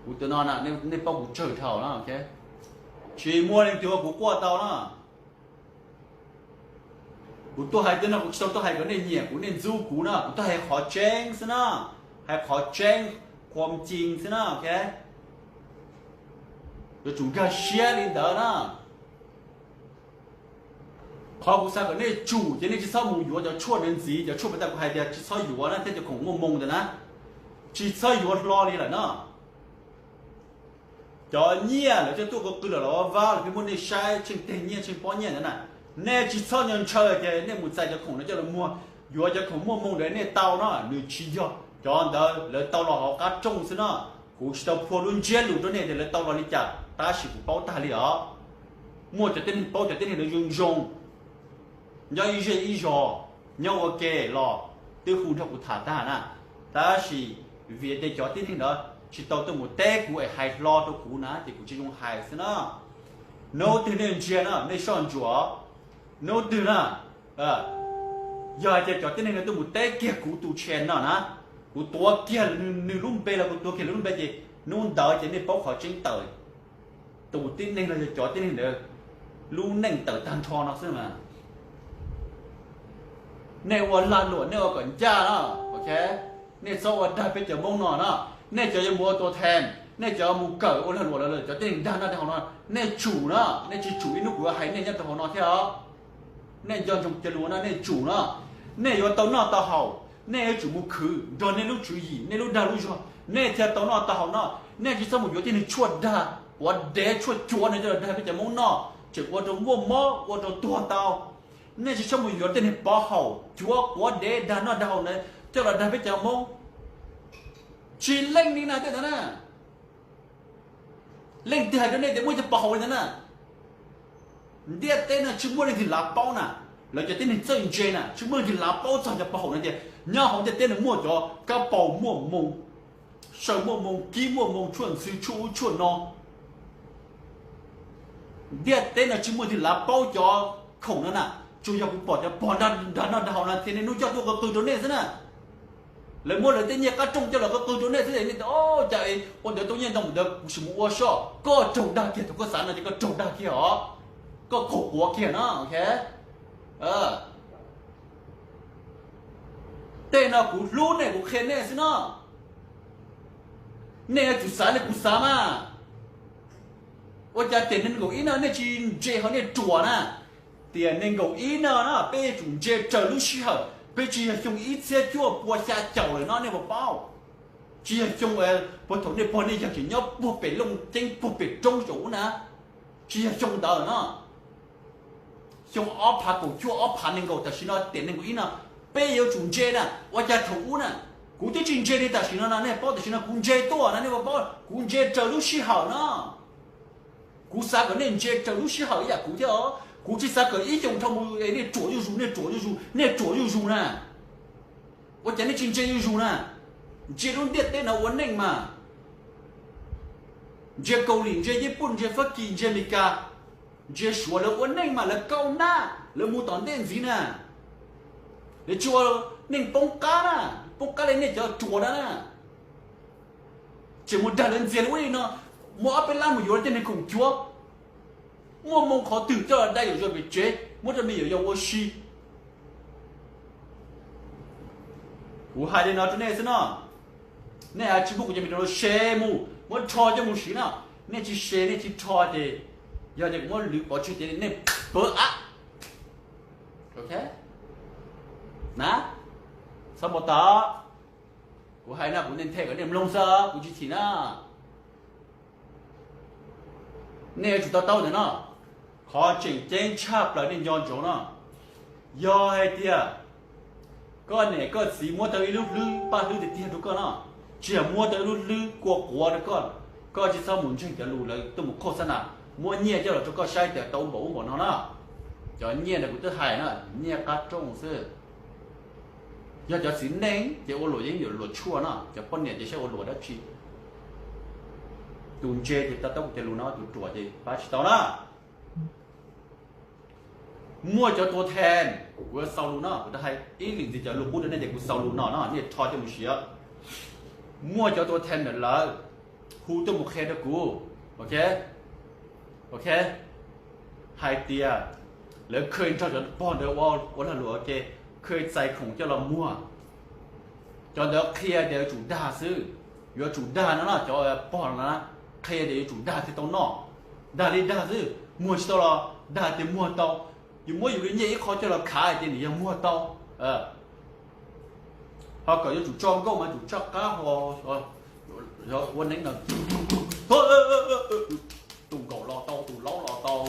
Kuv tus no na, nej paub kuv tsawg dhau na, ok. Tsis muaj leej twg ua kuv quaj tau na. Kuv tuaj hais tej no kuv tsis tau tuaj hais kom nej nyiam kuv nej ntxub kuv na, kuv tuaj hais qhov tseeb xwb na, hais qhov tseeb, qhuam cing xwb na, ok. Yuav tsum nkag siab li ntawd na. Qhov kuv xav kom nej tsum ces nej tsis txhob mus yuav cov tshuaj ntawd ntxiv, cov tshuaj puas tas kuv hais tias tsis txhob yuav na, thiab cov khoom muaj moo ntawd na, tsis txhob yuav hlo li lawm na. Cov nyiaj lawv coj tuaj qw qw lawm los vab los pheej muab nej saib tsheej teg nyiaj tsheej pob nyiaj ntawd na, nej tsis txhob nco ntshaw tias nej mus txais cov khoom no coj los muag, yuav cov khoom muaj moo ntawd nej tau no, nws tsis yog cov ntawd, lawv tau los hauv qab rooj xwb no. Kuv tsis tau phua lub ntsiab lus rau nej tias lawv tau los li cas, tab sis kuv paub tag li os. Muaj cov tib neeg paub cov tib neeg lawv zoo zoo, nyob ib zej ib zos, nyob ua ke los twb hu nrog kuv tham tag na. Tab sis vim tias cov tib neeg ntawd tsis tau tuaj mus teb kuv es hais hlo rau kuv na ces kuv tsis zoo hais xwb na. Hnub twg nej ntsia na nej soj ntsuam, hnub twg na, yog hais tias cov tib neeg no tuaj mus teb kiag kuv tus channel no na, kuv tuav kiag nws lub npe los kuv tuav kiag nws lub npe ces hnub ntawd ces nej paub qhov tseeb tawm. Tus tib neeg no yog cov tib neeg ntawd lub neej tawm tag nrho no xwb mas. Nej ua lag luam nej ua kom ncaj no, ok. Nej txhob ua dag peb cov Hmoob no na. Nej cov yuav mus ua tua them, nej cov mus kawm ua lag luam lawm, cov tib neeg dag noj dag haus no, nej tsum na, nej tsis tsum ib hnub kuv yuav hais nej nyob rau hauv no thiab os. Nej nco ntsoov cov lus no nej tsum na. Nej yuav tau noj tau haus, Nej yuav tsum mus khwv nrog nej lub tswv yim, nej lub dag lub zog, nej thiaj tau noj tau haus no. Nej tsis txhob mus yuav tej niag tshuaj dag, quav dev tshuaj cuav no coj los dag peb cov Hmoob noj, tseem ua rau muaj mob ua rau tuag tau. Nej tsis txhob mus yuav tej niag pov haum cuav quav dev dag noj dag haus na coj los dag peb cov Hmoob. Tsis leej li na tej ntawd na. Leej twg hais rau nej tias muaj cov pov haum li ntawd na? Ntiaj teb no tsis muaj leej twg lav paub na. Lawv cov tib neeg txawj ntse na tsis muaj leej twg lav paub txog cov pov haum no tias nyob hauv ntiaj teb no muaj cov kab paus muaj moo, saw muaj moo, kib muaj moo, tshuaj ntxhw tshuaj ub tshuaj no. Ntiaj teb no tsis muaj leej twg lav paub cov khoom no na. Tsuas yog kuv pom cov pog dag noj dag haus no thiaj niaj hnub coj tuaj qw qw rau nej xwb na. Lawv muab lawv tej nyiaj qab rooj coj los qw qw rau nej xwb, nej tias o, cas ua ntawd tau nyiaj ntau ntawd, kuv sim mus ua soj. Koj raug dag kiag, thaum koj xav no ces koj raug dag kiag os. Koj qaug quav kiag no. Tej no kuv hlub nej kuv qhia nej xwb no. Nej yuav tsum xav li kuv xav mas. Ua cas tiam nees nkaum ib no nej tsis ntse ho nej ruam na? Tiam nees nkaum ib no na peb yuav tsum ntse raws lub sij hawm, peb tsis yog xyoo ib txhiab cuaj pua xya caum lawm no nej puas paub? Tsis yog xyoo puag thaum nej pog nej yawg tseem nyob puag pem Looj Ceeb puag pem roob saum ub na. Tsis yog xyoo ntawd no. Xyoo ob phav kaum cuaj ob phav nees nkaum tam sim no tiam nees nkaum ib no, peb yuav tsum ntse na. Ua cas thaum ub na kuv twb tsis ntse li tam sim no no nej paub, tam sim no kuv ntse tuaj no nej puas paub? Kuv ntse raws lub sij hawm no. Kuv xav kom nej ntse raws lub sij hawm ib yam kuv thiab os. Kuv tsis xav kom ib xyoos dhau mus nej ruam zuj zus, nej ruam zuj zus, nej ruam zuj zus na. Ua cas nej tsis ntse zuj zus na? Ntsia lub ntiaj teb no ua neej mas. Ntsia Kaus Lim, ntsia Yiv Pooj, ntsia Fab Kis, ntsia Amelikas, ntsia Suav, lawv ua neej mas lawv kaub nab, lawv mus tom ntej ntxiv na. Lawv tsis ua neej poob qab na, poob qab li nej cov ruam na. Tseem mus dag lawv ntxias li ub li no, muaj ob peb lab mus yuav tej neeg khoom cuav, muaj moo qhov twg coj los dai yuam yog pem tsev muab rau me nyuam yaus ua si. Kuv hais li no rau nej xwb no, nej tsis muab kuv cov me nyuam se mus muab rho coj mus siv no, nej tsis se nej tsis rho ces yog tias kuv muab lwv pov tseg ces nej pawv av. Ok, na, txhob npau taws. Kuv hais no kuv nthe kom nej mloog xwb, kuv tsis chim na. Nej yuav tsum to taub ntawm no, qhov tseem ceeb tshaj plaws nej nco ntsoov no, yog hais tias koj niam koj txiv muab tau ib lub hlwb paj hlwb tiag tiag rau koj no, tsis yog muab tau ib lub hlwb kua quav rau koj, koj tsis txhob mus ntseeg cov lus lawv tuaj mus qhauj xab nas, muab nyiaj coj los rau koj saib tias tau npaum ub npaum no na. Cov nyiaj ntawd kuv twb hais na, nyiaj qab rooj xwb. Yog cov txiv neej ces ua luam yeej yuav luam tshuaj no, cov poj niam ces saib ua luam dab tsi. Tus ntse ces to taub kuv cov lus no, tus ruam ces pab tsis tau na. Muaj cov tua then, kuv yuav xaus lus no, kuv hais ib lim ntxiv cov lus qub rau nej ces kuv xaus lus no no nej rho coj mus siv. Muaj cov tua then ntawm lawv hu tuaj mus qhia rau kuv, ok, ok, hais tias lawv khaj nrog cov pog ntawd ua lag luam ua ke, khaj txais khoom coj los muag. Cov ntawd qhia tias yuav tsum dag xwb, yuav tsum dag no no, cov pog no na, qhia tias yuav tsum dag thiaj tau noj. Dag li dag xwb, muag tsis tau los dag tias muag tau. Yus muab yus li nyiaj ib qho coj los khav tias nws yog muag tau. Ho kom yuav tsum tso nkauj mas tsum tso qab ho, ua neeb no, tus nkaum los tau, tus laub los tau,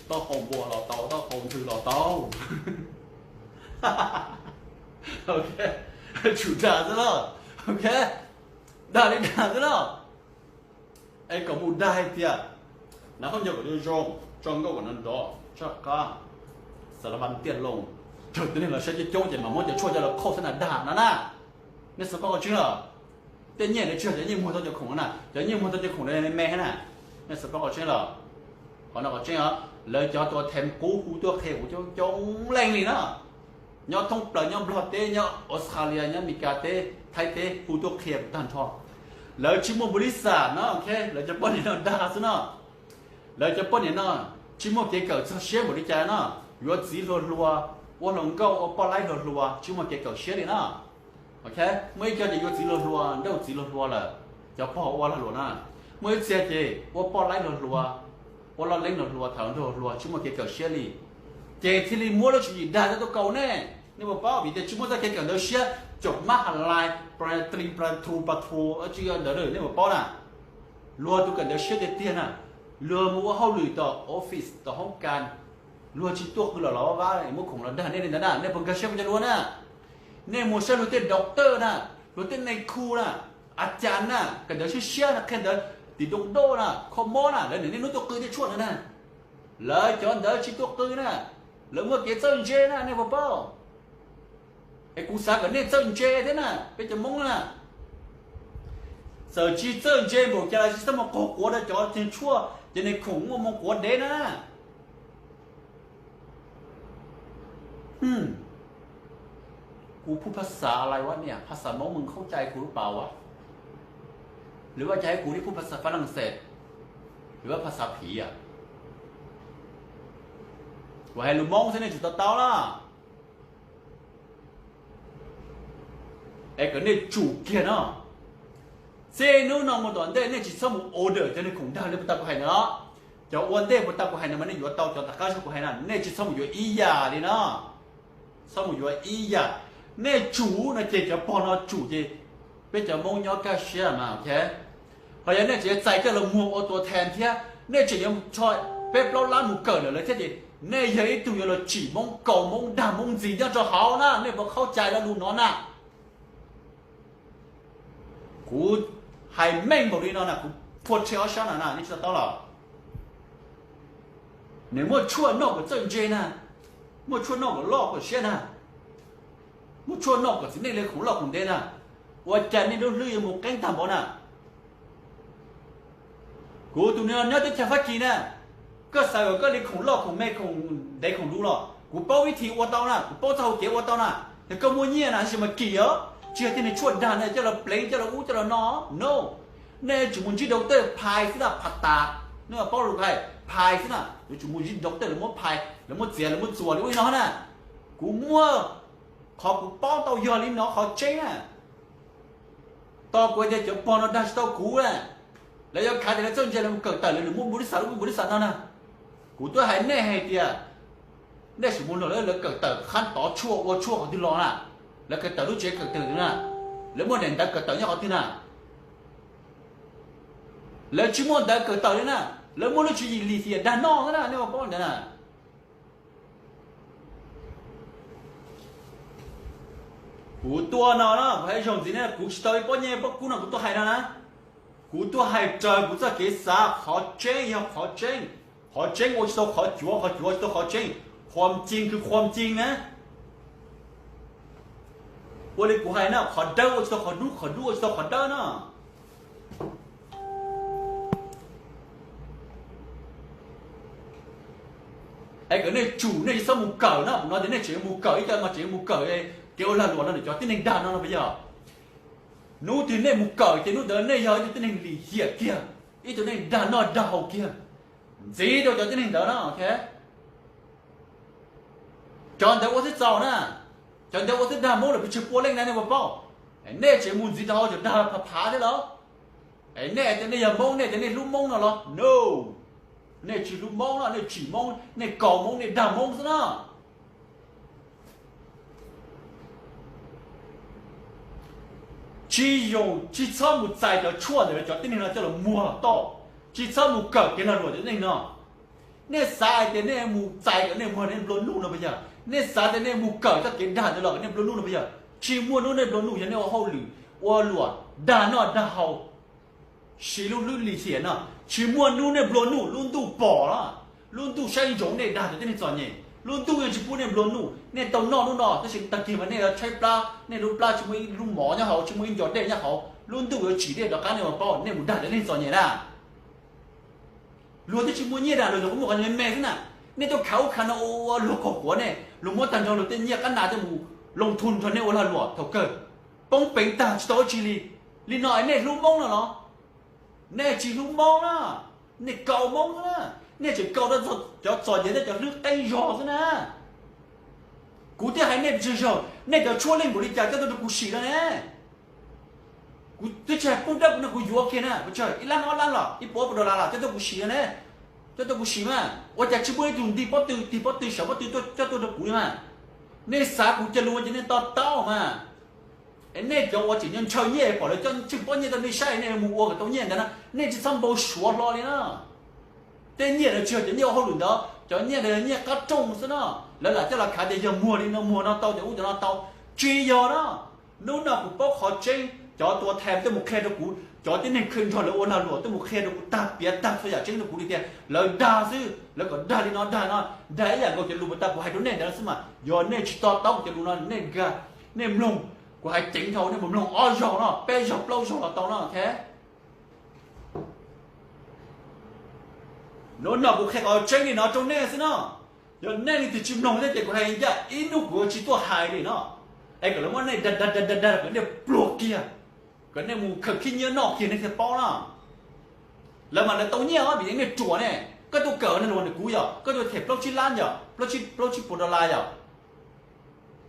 taub hau npua los tau, taub hau ntxhw los tau. Tsum dag xwb na. Ok, dag li dag xwb na. Es kom mus dag hais tias, nav khaub ncaws kom zoo zoo, tso nkauj kom nrov nrov, tso qab, xav las vas tiaj loo, raug tus neeg los saib coob coob ces mam muab cov tshuaj coj los qhauj xab nas dag no na. Nej xav paub qhov tseeb lawm. Tej nyiaj ntawd tsis yog cov nyiaj muag tau cov khoom no na, cov nyiaj muag tau cov khoom ntawd me me na. Nej xav paub qhov tseeb lawm. Qhov no qhov tseeb os, lawv cov tua then qub hu tuaj qhia kuv coob coob leej li na. Nyob thoob plaws, nyob Nplog teb, nyob Australia, nyob Amelikas teb, Thaib teb, hu tuaj qhia kuv tag nrho. Lawv tsis muaj npaum li xav no, ok, lawv cov poj niam no dag xwb no. Lawv cov poj niam no tsis muaj kev kawm txog siab npaum li cas no. Yuav txiv hluas hluas, ua hluas nkauj ua poj laib hluas hluas, tsis muaj kev kawm siab li na. Ok, muaj ib co ces yuav txiv hluas hluas, nrauj txiv hluas hluas lawm, cov pog ua lag luam na. Muaj ib txhia ces ua poj laib hluas hluas, ua loj leeb hluas hluas, tham hluas hluas, tsis muaj kev kawm siab li. Ces thiaj li muab lub tswv yim dag tuaj kaus nej. Nej puas paub vim tias tsis muaj txoj kev kawm ntawv siab, caum mab has lais, pla tli pla tru pa tru, tsis yog ntawd nej puas paub na. Luag tus kawm ntawv siab tiag tiag na, luag mus ua hauj lwm tom office tom hoob kas, luag tsis tuaj qw los los vaj vaj muab khoom los dag nej li ntawd na, nej puas nkag siab kuv cov lus na? Nej mus saib luag tej doctor na, luag tej nais khu na, a cas na, kawm ntawv siab siab na, qhia ntawv tim doo doj na, kho mob na, lawv niaj hnub tuaj qw tej tshuaj ntawd na. Lawv cov ntawd tsis tuaj qw na, lawv muaj kev txawj ntse na, nej puas paub? Es kuv xav kom nej txawj ntse thiab na, peb cov Hmoob na. Txawm tsis txawj ntse npaum cas los tsis txhob mus qaug quav rau cov tseem tshuaj, cov niag khoom muaj moo quav dev na. Kuv phu phas xas lais ua niam, phas xas Hmoob mws khaub cai kuv lub pas as, lwm vaj cas kuv li phu phas xas Fas Nas Xes, lwm vaj phas xas phiv as. Kuv hais lus Hmoob xwb nej tsum to taub na. Es kom nej tsum kiag no. Txij hnub no mus tom ntej nej tsis txhob mus order cov niag khoom dag li puag ta kuv hais ntawd os. Cov ua ntej puag ta kuv hais ntawd mas nej yuav tau, cov tom qab zog kuv hais na nej tsis txhob mus yuav ib yam li no. Txhob mus yuav ib yam. Nej tsum no ces cov pog no tsum ces peb cov Hmoob nyob kaj siab mas ok. Ho yog nej tseem txais coj los muag ua tua thee thiab nej tseem yuav rho peb plaub lab mus kawm lawm lawv thiab ces nej yog ib tug yuav los tsim Hmoob, kaus Hmoob, dag Hmoob ntxiv nyob rau hauv na, nej puas khaub cai lo lus no na? Kuv hais meej npaum li no na, kuv phua rhe ob sab no na, nej tsis to taub los? Nws muaj tshuaj noj kom txawj ntse na, muaj tshuaj noj kom loj kom siab na, muaj tshuaj noj kom txiv neej li khoom loj khoom ntev na, ua cas nej lub hlwb yuav mus qeeb tag npaum na? Kuv tus nws nyob teb chaws Fab Kis na, koj xav kom koj li khoom loj khoom me khoom ntev khoom luv los kuv paub vib thib ua tau na, kuv paub txoj hau kev ua tau na. Yog koj muaj nyiaj na tab sis mas kim os, tsis yog tej niag tshuaj dag na coj los pleev coj los ub coj los no. No, nej yuav tsum mus ntsib doctor phais xwb na, phas tas, nej paub lus hais phais xwb na, yuav tsum mus ntsib doctor lawv muab phais, lawv muab txiav, lawv muab txuas li ua li no na. Kuv muaj qhov kuv paub tau yog li no qhov tseeb na. Tos kuv hais tias cov pog no dag tsis tau kuv na, lawv yuav khav tias lawv txawj ntse lawv mus kawm tawm lawv muaj npaum li xav lub npaum li xav no na. Kuv twb hais nej hais tias nej sim mus nrog lawv kawm tawm qhab tov tshuaj ua tshuaj qhov twg los na, lawv kawm tawm lub tsev kawm tawm twg na, lawv muaj daim ntawv kawm tawm nyob qhov twg na? Lawv tsis muaj ntawv kawm tawm li na, lawv muaj lub tswv yim lim hiam dag noj xwb na, nej ua paub ntawd na. Kuv tuaj no na, kuv hais zoo ntxiv na, kuv tsis tau ib pob nyiaj pob kub no kuv tuaj hais no na. Kuv tuaj hais raws kuv txoj kev xav, qhov tseeb yog qhov tseeb, qhov tseeb ua tsis tau qhov cuav, qhov cuav ua tsis tau qhov tseeb, qhuam cing kwv qhuam cing na. Ua li kuv hais na, qhov dawb ua tsis tau qhov dub, qhov dub ua tsis tau qhov dawb na. Es kom nej tsum, nej tsis txhob mus kawm na, no tias nej tseem mus kawm, ib co mas tseem mus kawm kev ua lag luam no, cov tib neeg dag no no puas yog? Hnub twg nej mus kawm ces hnub ntawd nej yog ib tug tib neeg lim hiam kiag, ib tug neeg dag noj dag haus kiag, ntxiv rau cov tib neeg ntawd na. Cov ntawd ua twb txaus na, cov ntawd ua twb dag Hmoob lawm pes tsawg pua leej na, nej puas paub? Nej tseem mus ntxiv rau hauv cov dag phav phav thiab los? Nej tias nej yog Hmoob, nej tias nej hlub Hmoob no los? No, nej tsis hlub Hmoob no, nej tsim Hmoob, nej kaus Hmoob, nej dag Hmoob xwb na. Tsis yoos, tsis txhob mus txais cov tshuaj ntawm cov tib neeg no coj los muag toj, tsis txhob mus kawm kev lag luam cov tib neeg no. Nej xav hais tias nej mus txais kom nej muag nej nplua nuj no puas yog? Nej xav tias nej mus kawm txoj kev dag ntawd los kom nej nplua nuj no puas yog? Tsis muaj hnub nej nplua nuj yog nej ua hauj lwm ua luam dag noj dag haus, siv lub hlwb lim hiam no. Tsis muaj hnub nej nplua nuj, lub ntuj pom los, lub ntuj saib ntsoov nej dag cov tib neeg txom nyem, lub ntuj yeej tsis pub nej nplua nuj. Nej tau noj hnub no tab sis tag kis mas nej yuav tshaib plab, nej lub plab tsis muaj ib lub mov nyob hauv, tsis muaj ib ncov dej nyob hauv, lub ntuj yuav tsim nej rov qab, nej puas paub? Nej mus dag cov tib neeg txom nyem na. Luag twb tsis muaj nyiaj dag, luag cov kua muag qhov me me xwb na. Nej tuaj khav ub khav no ua luag qaug quav, nej luag muab tag nrho luag tej nyiaj qab nas coj mus loo thoo nrog nej ua lag luam thaum kawg, poob peev tag tsis tau dab tsi li. Li no es nej hlub Hmoob no los? Nej tsis hlub Hmoob na, nej kaus Hmoob xwb na. Nej tseem kaus rau cov txom nyem thiab cov hlwb qeeb zog xwb na. Kuv thiaj hais nej pes tsawg zaug, nej cov tshuaj leej npaum li cas coj tuaj rau kuv sim no ne? Kuv twb tsis hais poob dawb kuv no, kuv yuav kiag na, pes tsawg, ib lab ob lab los ib puas puas dollar los coj tuaj kuv sim no ne. Coj tuaj kuv sim mas ua cas tsis muaj ib tug nti pob tw, tig pob tw, sawv pob tw coj tuaj rau kuv li mas? Nej xav kuv cov lus ces nej to taub mas. Es nej cov uas tseem nyob ntshaw nyiaj pom lawv coj tsheej pob nyiaj rau nej saib nej mus ua kom tau nyiaj ntawd na, nej tsis txhob npau suav hlo li na. Tej nyiaj ntawd tsis yog cov nyiaj ua hauj lwm ntawd, cov nyiaj ntawd yog nyiaj qab rooj xwb no. Lawv lam coj los khav tias yog muag li no muag no tau, cov ub cov no tau. Tsis yog na. Hnub no kuv paub qhov tseeb, cov tua thas tuaj mus qhia rau kuv, cov tib neeg khw nrog lawv ua lag luam tuaj mus qhia rau kuv tag piav tag txhua yam tseeb rau kuv li tias lawv dag xwb, lawv kom dag li no dag no, dag ib yam nkaus cov lus uas tas kuv hais rau nej ntawd xwb mas. Yog nej tsis to taub kuv cov lus no nej nkag, nej mloog, kuv hais ceev dhau, nej mus mloog ob zaug no, peb zaug plaub zaug los tau no, ok. Hnub no kuv qhia qhov tseeb li no rau nej xwb no. Yog nej leej twg tsis mloog thiab ces kuv hais ncaj ib hnub kuv tsis tuaj hais li no. Es kom lawv muab nej dag dag dag dag dag kom nej pluag kiag, kom nej mus khaws khib nyiab noj kiag nej thiaj paub na. Lawv mas lawv tau nyiaj os vim nej ruam ne. Koj tuaj kawm lag luam ntawm kuv yom, koj tuaj them plaub tsib lab yom, plaub tsib puas dollar yom.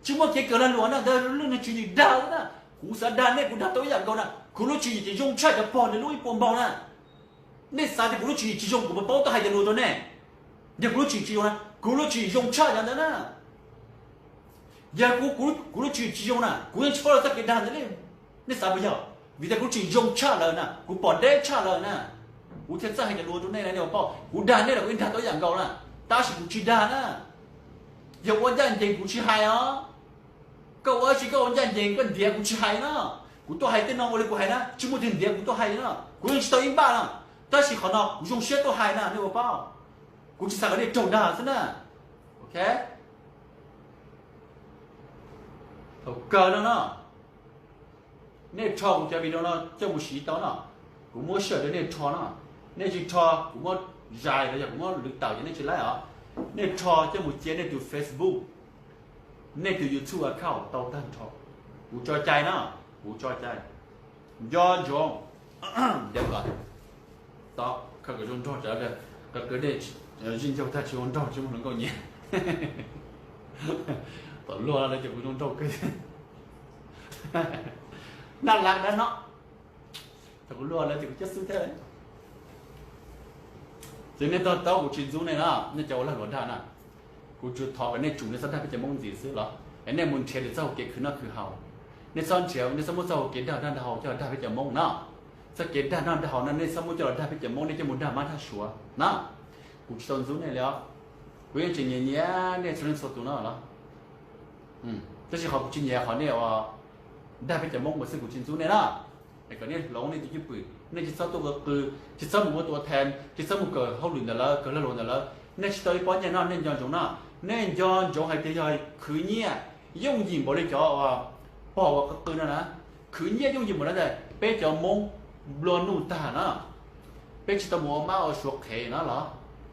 Tsis muaj kev kawm lag luam na, ntawd lub niag tswv yim dag na. Kuv xav dag nej kuv dag tau ib yam nkaus na. Kuv lub tswv yim ces zoo tshaj cov pog ntawd lub ib puas npaug na. Nej xav tias kuv lub tswv yim tsis zoo kuv puas paub tuaj hais cov lus rau nej. Yog kuv lub tswv yim tsis zoo na, kuv lub tswv yim zoo tshaj cov ntawd na. Yog kuv, kuv lub tswv yim tsis zoo na kuv yeej tsis paub lawv txoj kev dag ntawd li. Nej xav puas yog? Vim tias kuv lub tswv yim zoo tshaj lawm na, kuv pom deb tshaj lawm na, kuv thiaj txawj hais cov lus rau nej na, nej puas paub? Kuv dag nej los kuv yeej dag tau ib yam nkaus na, tab sis kuv tsis dag na. Yog ua ncaj ncees kuv tsis hais os. Koj ua dab tsi koj ua ncaj ncees koj ntiav kuv tsis hais na. Kuv tuaj hais tej no ua li kuv hais na, tsis muaj tus ntiav kuv tuaj hais na, kuv yeej tsis tau ib npaj na. Tab sis qhov no kuv zoo siab tuaj hais na, nej puas paub? Kuv tsis xav kom nej raug dag xwb na. Ok. Thaum kawg no no, nej rho kuv cov video no coj mus siv tau no, kuv muab sij hawm rau nej rho no. Nej tsis rho kuv muab zais los yog kuv muab lwv tawm ces nej tsis laib os. Nej rho coj mus cia nej tus Facebook, nej tus YouTube account tau tag nrho. Kuv tso cai na, kuv tso cai. Nco ntsoov, nco kom, tau khaws kom zoo nraug, qhov kwv nej zij ncaug tag tsis zoo nraug tsis muaj hluas nkauj nyiam. Tom luag lawv ces kuv zoo nraug kawg. Naj lav dab no, thaum kuv luag lawv ces kuv cab xwb thiab. Ces nej to taub kuv tsis ntxub nej na, nej cov ua lag luam dag na. Kuv tsuas thov kom nej tsum nej txhob dag peb cov Hmoob ntxiv xwb los es nej mus nrhiav lwm txoj hau kev khwv noj khwv haus. Nej txhob nrhiav, nej txhob muab txoj hau kev dag noj dag haus coj los dag peb cov Hmoob no. Txoj kev dag noj dag haus no nej txhob muab coj los dag peb cov Hmoob, nej coj mus dag mab dag suav na. Kuv tsis tau ntxub nej li os. Kuv yeej tseem nyiam nyiam nej txhua leej txhua tus no los. Tab sis qhov kuv tsis nyiam qhov nej ua dag peb cov Hmoob ua xwb, kuv tsis ntxub nej na. Es kom nej hloov nej tus cwj pwm, nej tsis txhob tuaj ua qw, tsis txhob mus ua tua thas, tsis txhob mus kawm hauj lwm ntawm lawv, kawm lag luam ntawm lawv. Nej tsis tau ib pob nyiaj no, nej nco ntsoov na. Nej nco ntsoov hais tias yog khwv nyiaj yooj yim npaum li cov uas pog ua qw qw no na. Khwv nyiaj yooj yim npaum li ntawd, peb cov Hmoob nplua nuj tag na. Peb tsis tau mus ua mab ua suav qhev no los?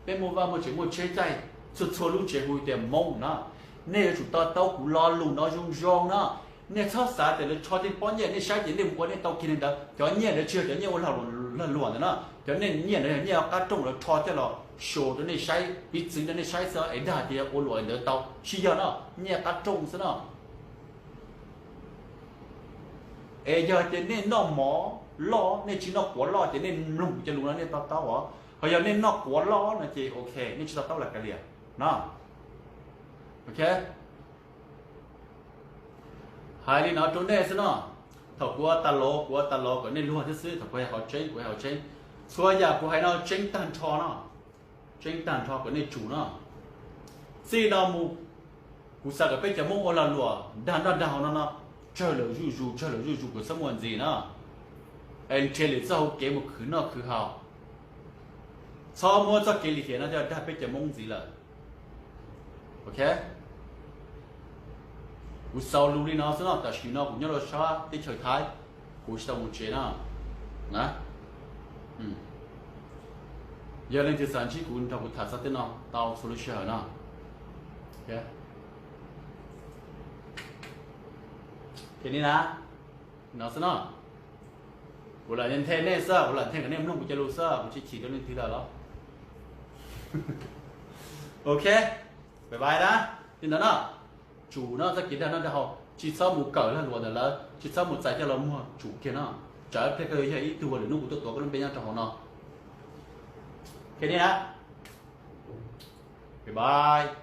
Peb muaj vaj muaj tsev muaj tsheb caij, txhua txhua lub tsev hu tias Hmoob na. Nej yuav tsum to taub kuv lo lus no zoo zoo na. Nej txhob xav tias lawv rho tej pob nyiaj nej saib ces nej mus ua nej tau kiag li ntawd. Cov nyiaj ntawd tsis yog cov nyiaj ua lag luam ntawd na. Cov nej nyiaj ntawd yog nyiaj qab rooj lawv rho coj los show rau nej saib, piv txwv rau nej saib xwb es dag tias ua luam li ntawd tau, tsis yog no. Nyiaj qab rooj xwb no. Es yog tias nej noj mov loj, nej tsis noj quav loj ces nej mloog kuv cov lus no nej to taub os. Ho yog nej noj quav loj no ces ok, nej tsis to taub los kav liam no. Ok. Hais li no rau nej xwb no. Thaum kuv ua tas los, kuv ua tas los kom nej luag thiab xwb, thaum kuv hais qhov tseeb, kuv hais qhov tseeb. Txhua yam kuv hais no tseeb tag nrho no. Tseeb tag nrho kom nej tsum no. Txij no mus, kuv xav kom peb cov Hmoob ua lag luam dag noj dag haus no no tsawg lawm zuj zus, tsawg lawm zuj zus, kom txhob muaj ntxiv no. Es nrhiav lwm txoj hau kev mus khwv noj khwv haus. Txhob muab txoj kev lim hiam no coj dag peb cov Hmoob ntxiv lawm. Ok. Kuv xaus lus li no xwb no, tam sim no kuv nyob rau sab teb chaws Thaib, kuv tsis tau mus tsev no na. Yog leej twg xav ntsib kuv nrog kuv tham txog tej no tau txhua lub sij hawm no. Ces li na, no xwb no. Kuv lam nthe nej xwb, kuv lam nthe kom nej mloog kuv cov lus xwb, kuv tsis chim rau leej twg lawm los. Ok, bye bye na. Li ntawd no, tsum no txoj kev dag noj dag haus, tsis txhob mus kawm lag luam ntawm lawv, tsis txhob mus txais coj los muag, tsum kiag no. Tsam ib pliag koj yuav yog ib tug uas lwm hnub kuv tuaj tuav koj lub npe nyob rau hauv no. Ok, li na. Bye bye.